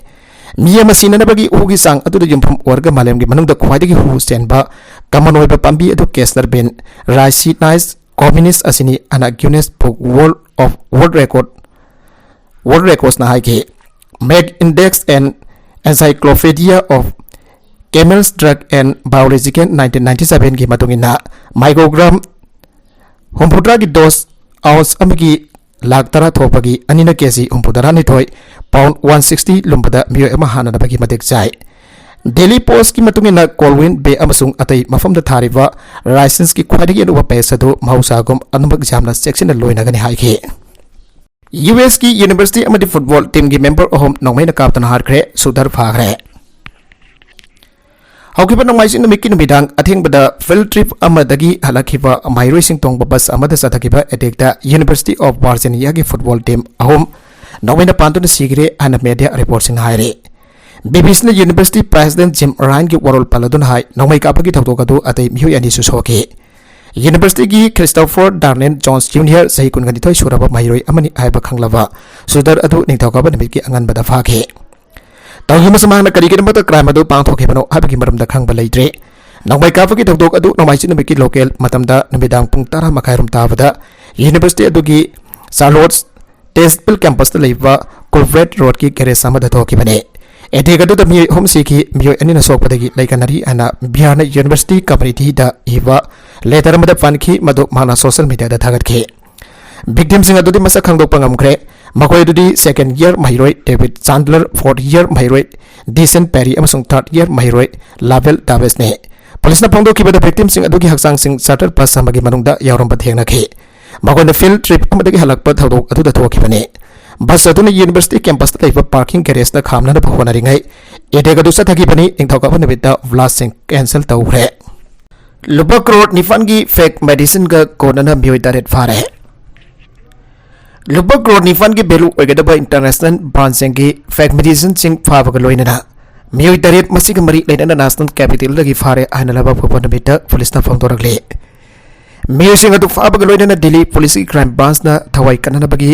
ꯃꯤ ꯑꯃ ꯁꯤꯅꯅꯕꯒꯤ ꯍꯨꯒꯤ ꯆꯥꯡ ꯑꯗꯨꯗ ꯌꯨꯝꯐꯝ ꯑꯣꯏꯔꯒ ꯃꯥꯂꯦꯝꯒꯤ ꯃꯅꯨꯡꯗ ꯈ꯭ꯋꯥꯏꯗꯒꯤ ꯍꯨ ꯆꯦꯟꯕ common ꯑꯣꯏꯕ ꯄꯥꯝꯕꯤ ꯑꯗꯨ castor bean, Ricinus communis ꯑꯁꯤꯅꯤ ꯍꯥꯏꯅ Guinness Book World of World Record, World Recordsꯅ ꯍꯥꯏꯈꯤ꯫ Merck Index and Encyclopedia of Camels Drug and Biological nineteen ninety sevenꯒꯤ ꯃꯇꯨꯡ ꯏꯟꯅ, microgram ꯍꯨꯝꯐꯨꯇꯔꯥꯒꯤ dose, ounce ꯑꯃꯒꯤ ꯂꯥꯛ ꯇꯔꯥ ꯊꯣꯛꯄꯒꯤ ꯑꯅꯤꯅ ꯀꯦ ꯖꯤ ꯍꯨꯝꯐꯨꯇꯔꯥꯅꯤꯊꯣꯏ, pound one sixty ꯂꯨꯝꯕꯗ ꯃꯤꯑꯣꯏ ꯑꯃ ꯍꯥꯟꯅꯅꯕꯒꯤ ꯃꯇꯤꯛ ꯆꯥꯏ꯫ Daily Postꯀꯤ ꯃꯇꯨꯡ ꯏꯟꯅ, Colwyn Bay ꯑꯃꯁꯨꯡ ꯑꯇꯩ ꯃꯐꯝꯗ ꯊꯥꯔꯤꯕ ricinꯁꯀꯤ ꯈ꯭ꯋꯥꯏꯗꯒꯤ ꯑꯔꯨꯕ paste ꯑꯗꯨ ꯃꯍꯧꯁꯥꯒꯨꯝ ꯑꯗꯨꯃꯛ ꯌꯥꯝꯅ ꯆꯦꯛꯁꯤꯟꯅ ꯂꯣꯏꯅꯒꯅꯤ ꯍꯥꯏꯈꯤ꯫ ꯌꯨ ꯑꯦꯁꯀꯤ university ꯑꯃꯗꯤ football teamꯒꯤ member ꯑꯍꯨꯝ ꯅꯣꯡꯃꯩꯅ ꯀꯥꯞꯇꯨꯅ ꯍꯥꯠꯈ꯭ꯔꯦ꯫ ꯁꯨꯗꯔ ꯐꯥꯈ꯭ꯔꯦ꯫ ꯍꯧꯈꯤꯕ ꯅꯣꯡꯃꯥꯏꯖꯤꯡ ꯅꯨꯃꯤꯠꯀꯤ ꯅꯨꯃꯤꯗꯥꯡ ꯑꯊꯦꯡꯕꯗ field trip ꯑꯃꯗꯒꯤ ꯍꯜꯂꯛꯈꯤꯕ ꯃꯍꯩꯔꯣꯏꯁꯤꯡ ꯇꯣꯡꯕ bus ꯑꯃꯗ ꯆꯠꯊꯈꯤꯕ attackꯇ University of Virginiaꯒꯤ football team ꯑꯍꯨꯝ ꯅꯣꯡꯃꯩꯅ ꯄꯥꯟꯗꯨꯅ ꯁꯤꯈ꯭ꯔꯦ ꯍꯥꯏꯅ media reportꯁꯤꯡꯅ ꯍꯥꯏꯔꯤ꯫ ꯕꯤ ꯕꯤ ꯁꯤꯅ university president Jim Ryanꯒꯤ ꯋꯥꯔꯣꯜ ꯄꯜꯂꯗꯨꯅ ꯍꯥꯏ, ꯅꯣꯡꯃꯩ ꯀꯥꯞꯄꯒꯤ ꯊꯧꯗꯣꯛ ꯑꯗꯨ ꯑꯇꯩ ꯃꯤꯑꯣꯏ ꯑꯅꯤꯁꯨ ꯁꯣꯛꯈꯤ꯫ Universityꯒꯤ Christopher Darnell Jones Junior ꯆꯍꯤ ꯀꯨꯟꯒ ꯅꯤꯊꯣꯏ ꯁꯨꯔꯕ ꯃꯍꯩꯔꯣꯏ ꯑꯃꯅꯤ ꯍꯥꯏꯕ ꯈꯪꯂꯕ ꯁꯨꯗꯔ ꯑꯗꯨ ꯅꯤꯡꯊꯧꯀꯥꯕ ꯅꯨꯃꯤꯠꯀꯤ ꯑꯉꯟꯕꯗ ꯐꯥꯈꯤ꯫ ꯇꯧꯈꯤꯕ ꯃꯁꯨꯃꯥꯡꯅ ꯀꯔꯤꯒꯤꯗꯃꯛꯇ crime ꯑꯗꯨ ꯄꯥꯡꯊꯣꯛꯈꯤꯕꯅꯣ ꯍꯥꯏꯕꯒꯤ ꯃꯔꯝꯗ ꯈꯪꯕ ꯂꯩꯇ꯭ꯔꯤ꯫ ꯅꯣꯡꯃꯩ ꯀꯥꯞꯄꯒꯤ ꯊꯧꯗꯣꯛ ꯑꯗꯨ ꯅꯣꯡꯃꯥꯏꯖꯤꯡ ꯅꯨꯃꯤꯠꯀꯤ local ꯃꯇꯝꯗ ꯅꯨꯃꯤꯗꯥꯡ ꯄꯨꯡ ꯇꯔꯥ ꯃꯈꯥꯏꯔꯣꯝ ꯇꯥꯕꯗ university ꯑꯗꯨꯒꯤ Charlotte Tazewell campusꯇ ꯂꯩꯕ Culvert Roadꯀꯤ garage ꯑꯃꯗ ꯊꯣꯛꯈꯤꯕꯅꯤ꯫ Attack ꯑꯗꯨꯗ ꯃꯤꯑꯣꯏ ꯑꯍꯨꯝ ꯁꯤꯈꯤ, ꯃꯤꯑꯣꯏ ꯑꯅꯤꯅ ꯁꯣꯛꯄꯗꯒꯤ ꯂꯩꯀꯟꯅꯔꯤ ꯍꯥꯏꯅ ꯕꯤꯍꯥꯔꯅ university communityꯗ ꯏꯕ letter ꯑꯃꯗ ꯄꯟꯈꯤ, ꯃꯗꯨ ꯃꯍꯥꯛꯅ social mediaꯗ ꯊꯥꯒꯠꯈꯤ꯫ Victimꯁꯤꯡ ꯑꯗꯨꯗꯤ ꯃꯁꯛ ꯈꯪꯗꯣꯛꯄ ꯉꯝꯈ꯭ꯔꯦ꯫ ꯃꯈꯣꯏ ꯑꯗꯨꯗꯤ second year ꯃꯍꯩꯔꯣꯏ David Chandler, fourth year ꯃꯍꯩꯔꯣꯏ Dyson Perry ꯑꯃꯁꯨꯡ third year ꯃꯍꯩꯔꯣꯏ Lavelle Davisꯅꯤ꯫ ꯄꯨꯂꯤꯁꯅ ꯐꯣꯡꯗꯣꯛꯈꯤꯕꯗ, victimꯁꯤꯡ ꯑꯗꯨꯒꯤ ꯍꯛꯆꯥꯡꯁꯤꯡ charter bus ꯑꯃꯒꯤ ꯃꯅꯨꯡꯗ ꯌꯥꯎꯔꯝꯕ ꯊꯦꯡꯅꯈꯤ꯫ ꯃꯈꯣꯏꯅ field trip ꯑꯃꯗꯒꯤ ꯍꯜꯂꯛꯄ ꯊꯧꯗꯣꯛ ꯑꯗꯨꯗ ꯊꯣꯛꯈꯤꯕꯅꯤ꯫ ꯕꯁ ꯑꯗꯨꯅ ꯌꯨꯅꯤꯚꯔꯁꯤꯇꯤ ꯀꯦꯝꯄꯁꯇ ꯂꯩꯕ ꯄꯥꯔꯀꯤꯡ ꯒꯦꯔꯦꯖꯇ ꯈꯥꯝꯅꯅꯕ ꯍꯣꯠꯅꯔꯤꯉꯩ ꯑꯦꯇꯦꯛ ꯑꯗꯨ ꯆꯠꯊꯈꯤꯕꯅꯤ꯫ ꯅꯤꯡꯊꯧꯀꯥꯕ ꯅꯨꯃꯤꯠꯇ ꯕ꯭ꯂꯥꯁꯁꯤꯡ ꯀꯦꯟꯁꯦꯜ ꯇꯧꯈ꯭ꯔꯦ꯫ ꯂꯨꯄꯥ ꯀ꯭ꯔꯣꯔ ꯅꯤꯄꯥꯟꯒꯤ ꯐꯦꯛ ꯃꯦꯗꯤꯁꯤꯟꯒ ꯀꯣꯟꯅꯅ ꯃꯤꯑꯣꯏ ꯇꯔꯦꯠ ꯐꯥꯔꯦ꯫ ꯂꯨꯄꯥ ꯀ꯭ꯔꯣꯔ ꯅꯤꯄꯥꯟꯒꯤ ꯚꯦꯂꯨ ꯑꯣꯏꯒꯗꯕ ꯏꯟꯇꯔꯅꯦꯁꯅꯦꯜ ꯕ꯭ꯔꯥꯟꯁꯁꯤꯡꯒꯤ ꯐꯦꯛ ꯃꯦꯗꯤꯁꯤꯟꯁꯤꯡ ꯐꯥꯕꯒ ꯂꯣꯏꯅꯅ ꯃꯤꯑꯣꯏ ꯇꯔꯦꯠ ꯃꯁꯤꯒ ꯃꯔꯤ ꯂꯩꯅꯅ ꯅꯦꯁꯅꯦꯜ ꯀꯦꯄꯤꯇꯦꯜꯗꯒꯤ ꯐꯥꯔꯦ ꯍꯥꯏꯅ ꯂꯩꯕꯥꯛ ꯄꯣꯛꯄ ꯅꯨꯃꯤꯠꯇ ꯄꯨꯂꯤꯁꯅ ꯐꯣꯡꯗꯣꯔꯛꯂꯤ꯫ ꯃꯤꯑꯣꯏꯁꯤꯡ ꯑꯗꯨ ꯐꯥꯕꯒ ꯂꯣꯏꯅꯅ ꯗꯤꯜꯂꯤ ꯄꯨꯂꯤꯁꯀꯤ ꯀ꯭ꯔꯥꯏꯝ ꯕ꯭ꯔꯥꯟꯁꯅ ꯊꯋꯥꯏ ꯀꯟꯅꯅꯕꯒꯤ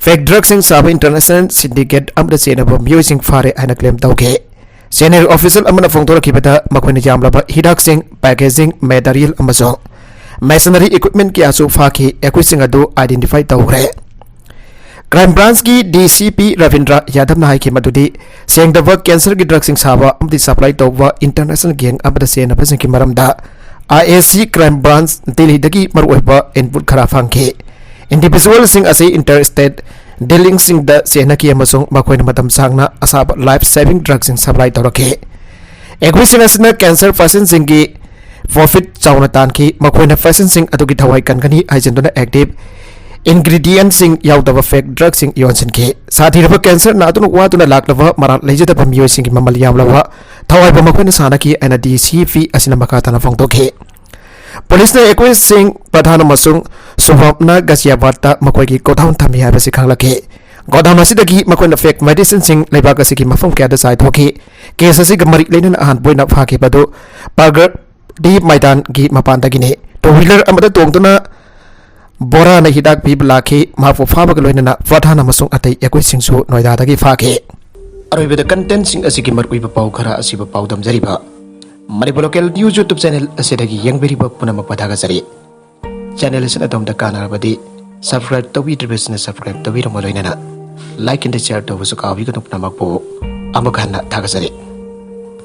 ꯐꯦꯛ ꯗ꯭ꯔꯒꯁꯤꯡ ꯁꯥꯕ ꯏꯟꯇꯔꯅꯦꯁꯅꯦꯜ ꯁꯤꯟꯗꯤꯀꯦꯠ ꯑꯃꯗ ꯆꯦꯟꯅꯕ ꯃꯤꯑꯣꯏꯁꯤꯡ ꯐꯥꯔꯦ ꯍꯥꯏꯅ ꯀ꯭ꯂꯦꯝ ꯇꯧꯈꯤ꯫ ꯁꯦꯅꯤꯌꯔ ꯑꯣꯐꯤꯁꯤꯌꯦꯜ ꯑꯃꯅ ꯐꯣꯡꯗꯣꯔꯛꯈꯤꯕꯗ ꯃꯈꯣꯏꯅ ꯌꯥꯝꯂꯕ ꯍꯤꯗꯥꯛꯁꯤꯡ, ꯄꯦꯀꯦꯖꯤꯡ ꯃꯦꯇꯔꯤꯌꯦꯜ ꯑꯃꯁꯨꯡ ꯃꯦꯁꯤꯅꯔꯤ ꯏꯀ꯭ꯋꯤꯞꯃꯦꯟ ꯀꯌꯥꯁꯨ ꯐꯥꯈꯤ꯫ ꯑꯩꯈꯣꯏꯁꯤꯡ ꯑꯗꯨ ꯑꯥꯏꯗꯦꯟꯇꯤꯐꯥꯏ ꯇꯧꯈ꯭ꯔꯦ꯫ ꯀ꯭ꯔꯥꯏꯝ ꯕ꯭ꯔꯥꯟꯁꯀꯤ ꯗꯤ ꯁꯤ ꯄꯤ ꯔꯕꯤꯟꯗ꯭ꯔ ꯌꯥꯗꯕꯅ ꯍꯥꯏꯈꯤ ꯃꯗꯨꯗꯤ ꯁꯦꯡꯗꯕ ꯀꯦꯟꯁꯔꯒꯤ ꯗ꯭ꯔꯒꯁꯤꯡ ꯁꯥꯕ ꯑꯃꯗꯤ ꯁꯄ꯭ꯂꯥꯏ ꯇꯧꯕ ꯏꯟꯇꯔꯅꯦꯁꯅꯦꯜ ꯒꯦꯡ ꯑꯃꯗ ꯆꯦꯟꯅꯕꯁꯤꯡꯒꯤ ꯃꯔꯝꯗ ꯑꯥꯏ ꯑꯦꯁ ꯁꯤ ꯀ꯭ꯔꯥꯏꯝ ꯕ꯭ꯔꯥꯟꯁ ꯗꯤꯜꯂꯤꯗꯒꯤ ꯃꯔꯨꯑꯣꯏꯕ ꯏꯟꯄꯨꯠ ꯈꯔ ꯐꯪꯈꯤ꯫ ꯏꯟꯗꯤꯚꯤꯖꯨꯋꯦꯜꯁꯤꯡ ꯑꯁꯤ ꯏꯟꯇꯔ ꯁ꯭ꯇꯦꯠ ꯗꯤꯂꯤꯡꯁꯤꯡꯗ ꯆꯦꯟꯅꯈꯤ ꯑꯃꯁꯨꯡ ꯃꯈꯣꯏꯅ ꯃꯇꯝ ꯁꯥꯡꯅ ꯑꯁꯥꯕ ꯂꯥꯏꯐ ꯁꯦꯚꯤꯡ ꯗ꯭ꯔꯒꯁꯤꯡ ꯁꯄ꯭ꯂꯥꯏ ꯇꯧꯔꯛꯈꯤ꯫ ꯑꯩꯈꯣꯏꯁꯤꯡ ꯑꯁꯤꯅ ꯀꯦꯟꯁꯔ ꯄꯦꯁꯦꯟꯁꯤꯡꯒꯤ ꯄ꯭ꯔꯣꯐꯤꯠ ꯆꯥꯎꯅ ꯇꯥꯟꯈꯤ꯫ ꯃꯈꯣꯏꯅ ꯄꯦꯁꯦꯟꯁꯤꯡ ꯑꯗꯨꯒꯤ ꯊꯋꯥꯏ ꯀꯟꯒꯅꯤ ꯍꯥꯏꯖꯤꯟꯗꯨꯅ ꯑꯦꯛꯇꯤꯚ ꯏꯟꯒ꯭ꯔꯤꯗꯤꯌꯦꯟꯠꯁꯤꯡ ꯌꯥꯎꯗꯕ ꯐꯦꯛ ꯗ꯭ꯔꯒꯁꯤꯡ ꯌꯣꯟꯁꯤꯟꯈꯤ꯫ ꯁꯥꯊꯤꯔꯕ ꯀꯦꯟꯁꯔ ꯅꯥꯗꯨꯅ ꯋꯥꯗꯨꯅ ꯂꯥꯛꯂꯕ ꯃꯔꯥꯜ ꯂꯩꯖꯗꯕ ꯃꯤꯑꯣꯏꯁꯤꯡꯒꯤ ꯃꯃꯜ ꯌꯥꯝꯂꯕ ꯊꯋꯥꯏꯕꯨ ꯃꯈꯣꯏꯅ ꯁꯥꯟꯅꯈꯤ ꯍꯥꯏꯅ ꯗꯤ ꯁꯤ ꯄꯤ ꯑꯁꯤꯅ ꯃꯈꯥ ꯇꯥꯅ ꯐꯣꯡꯗꯣꯛꯈꯤ꯫ ꯄꯨꯂꯤꯁꯅ ꯑꯩꯈꯣꯏꯁꯤꯡ ꯄ꯭ꯔꯙꯥꯟ ꯑꯃꯁꯨꯡ ꯁꯨꯚꯝꯅ ꯒꯥꯖꯤꯌꯥꯕꯥꯗꯇ ꯃꯈꯣꯏꯒꯤ ꯒꯣꯗꯥꯎꯟ ꯊꯝꯃꯤ ꯍꯥꯏꯕꯁꯤ ꯈꯪꯂꯛꯈꯤ꯫ ꯒꯣꯗꯥꯎꯟ ꯑꯁꯤꯗꯒꯤ ꯃꯈꯣꯏꯅ ꯐꯦꯛ ꯃꯦꯗꯤꯁꯤꯟꯁꯤꯡ ꯂꯩꯕꯥꯛ ꯑꯁꯤꯒꯤ ꯃꯐꯝ ꯀꯌꯥꯗ ꯆꯥꯏꯊꯣꯛꯈꯤ꯫ ꯀꯦꯁ ꯑꯁꯤꯒ ꯃꯔꯤ ꯂꯩꯅꯅ ꯑꯍꯥꯟꯕ ꯑꯣꯏꯅ ꯐꯥꯈꯤꯕ ꯑꯗꯨ ꯄ꯭ꯔꯒꯇꯤ ꯃꯩꯗꯥꯟꯒꯤ ꯃꯄꯥꯟꯗꯒꯤꯅꯤ꯫ ꯇꯨ ꯋꯤꯂꯔ ꯑꯃꯗ ꯇꯣꯡꯗꯨꯅ ꯕꯣꯔꯥꯅ ꯍꯤꯗꯥꯛ ꯄꯤꯕ ꯂꯥꯛꯈꯤ꯫ ꯃꯍꯥꯛꯄꯨ ꯐꯥꯕꯒ ꯂꯣꯏꯅꯅ ꯄ꯭ꯔꯙꯥꯟ ꯑꯃꯁꯨꯡ ꯑꯇꯩ ꯑꯩꯈꯣꯏꯁꯤꯡꯁꯨ ꯅꯣꯏꯗꯥꯗꯒꯤ ꯐꯥꯈꯤ꯫ ꯑꯔꯣꯏꯕꯗ ꯀꯟꯇꯦꯟꯠꯁꯤꯡ ꯑꯁꯤꯒꯤ ꯃꯔꯨꯑꯣꯏꯕ ꯄꯥꯎ ꯈꯔ ꯑꯁꯤꯕꯨ ꯄꯥꯎꯗꯝꯖꯔꯤꯕ Manipur local news YouTube channel ꯑꯁꯤꯗꯒꯤ ꯌꯦꯡꯕꯤꯔꯤꯕ ꯄꯨꯝꯅꯃꯛꯄꯨ ꯊꯥꯒꯠꯆꯔꯤ꯫ ꯆꯦꯅꯦꯜ ꯑꯁꯤꯅ ꯑꯗꯣꯝꯗ ꯀꯥꯟꯅꯔꯕꯗꯤ ꯁꯕꯁꯀ꯭ꯔꯥꯏꯕ ꯇꯧꯕꯤꯗ꯭ꯔꯤꯕꯁꯤꯡꯅ ꯁꯕꯁꯀ꯭ꯔꯥꯏꯕ ꯇꯧꯕꯤꯔꯝꯕ ꯂꯣꯏꯅꯅ ꯂꯥꯏꯛ ꯑꯦꯟ ꯁꯤꯌꯔ ꯇꯧꯕꯁꯨ ꯀꯥꯎꯕꯤꯒꯅꯨ꯫ ꯄꯨꯝꯅꯃꯛꯄꯨ ꯑꯃꯨꯛ ꯍꯟꯅ ꯊꯥꯒꯠꯆꯔꯤ꯫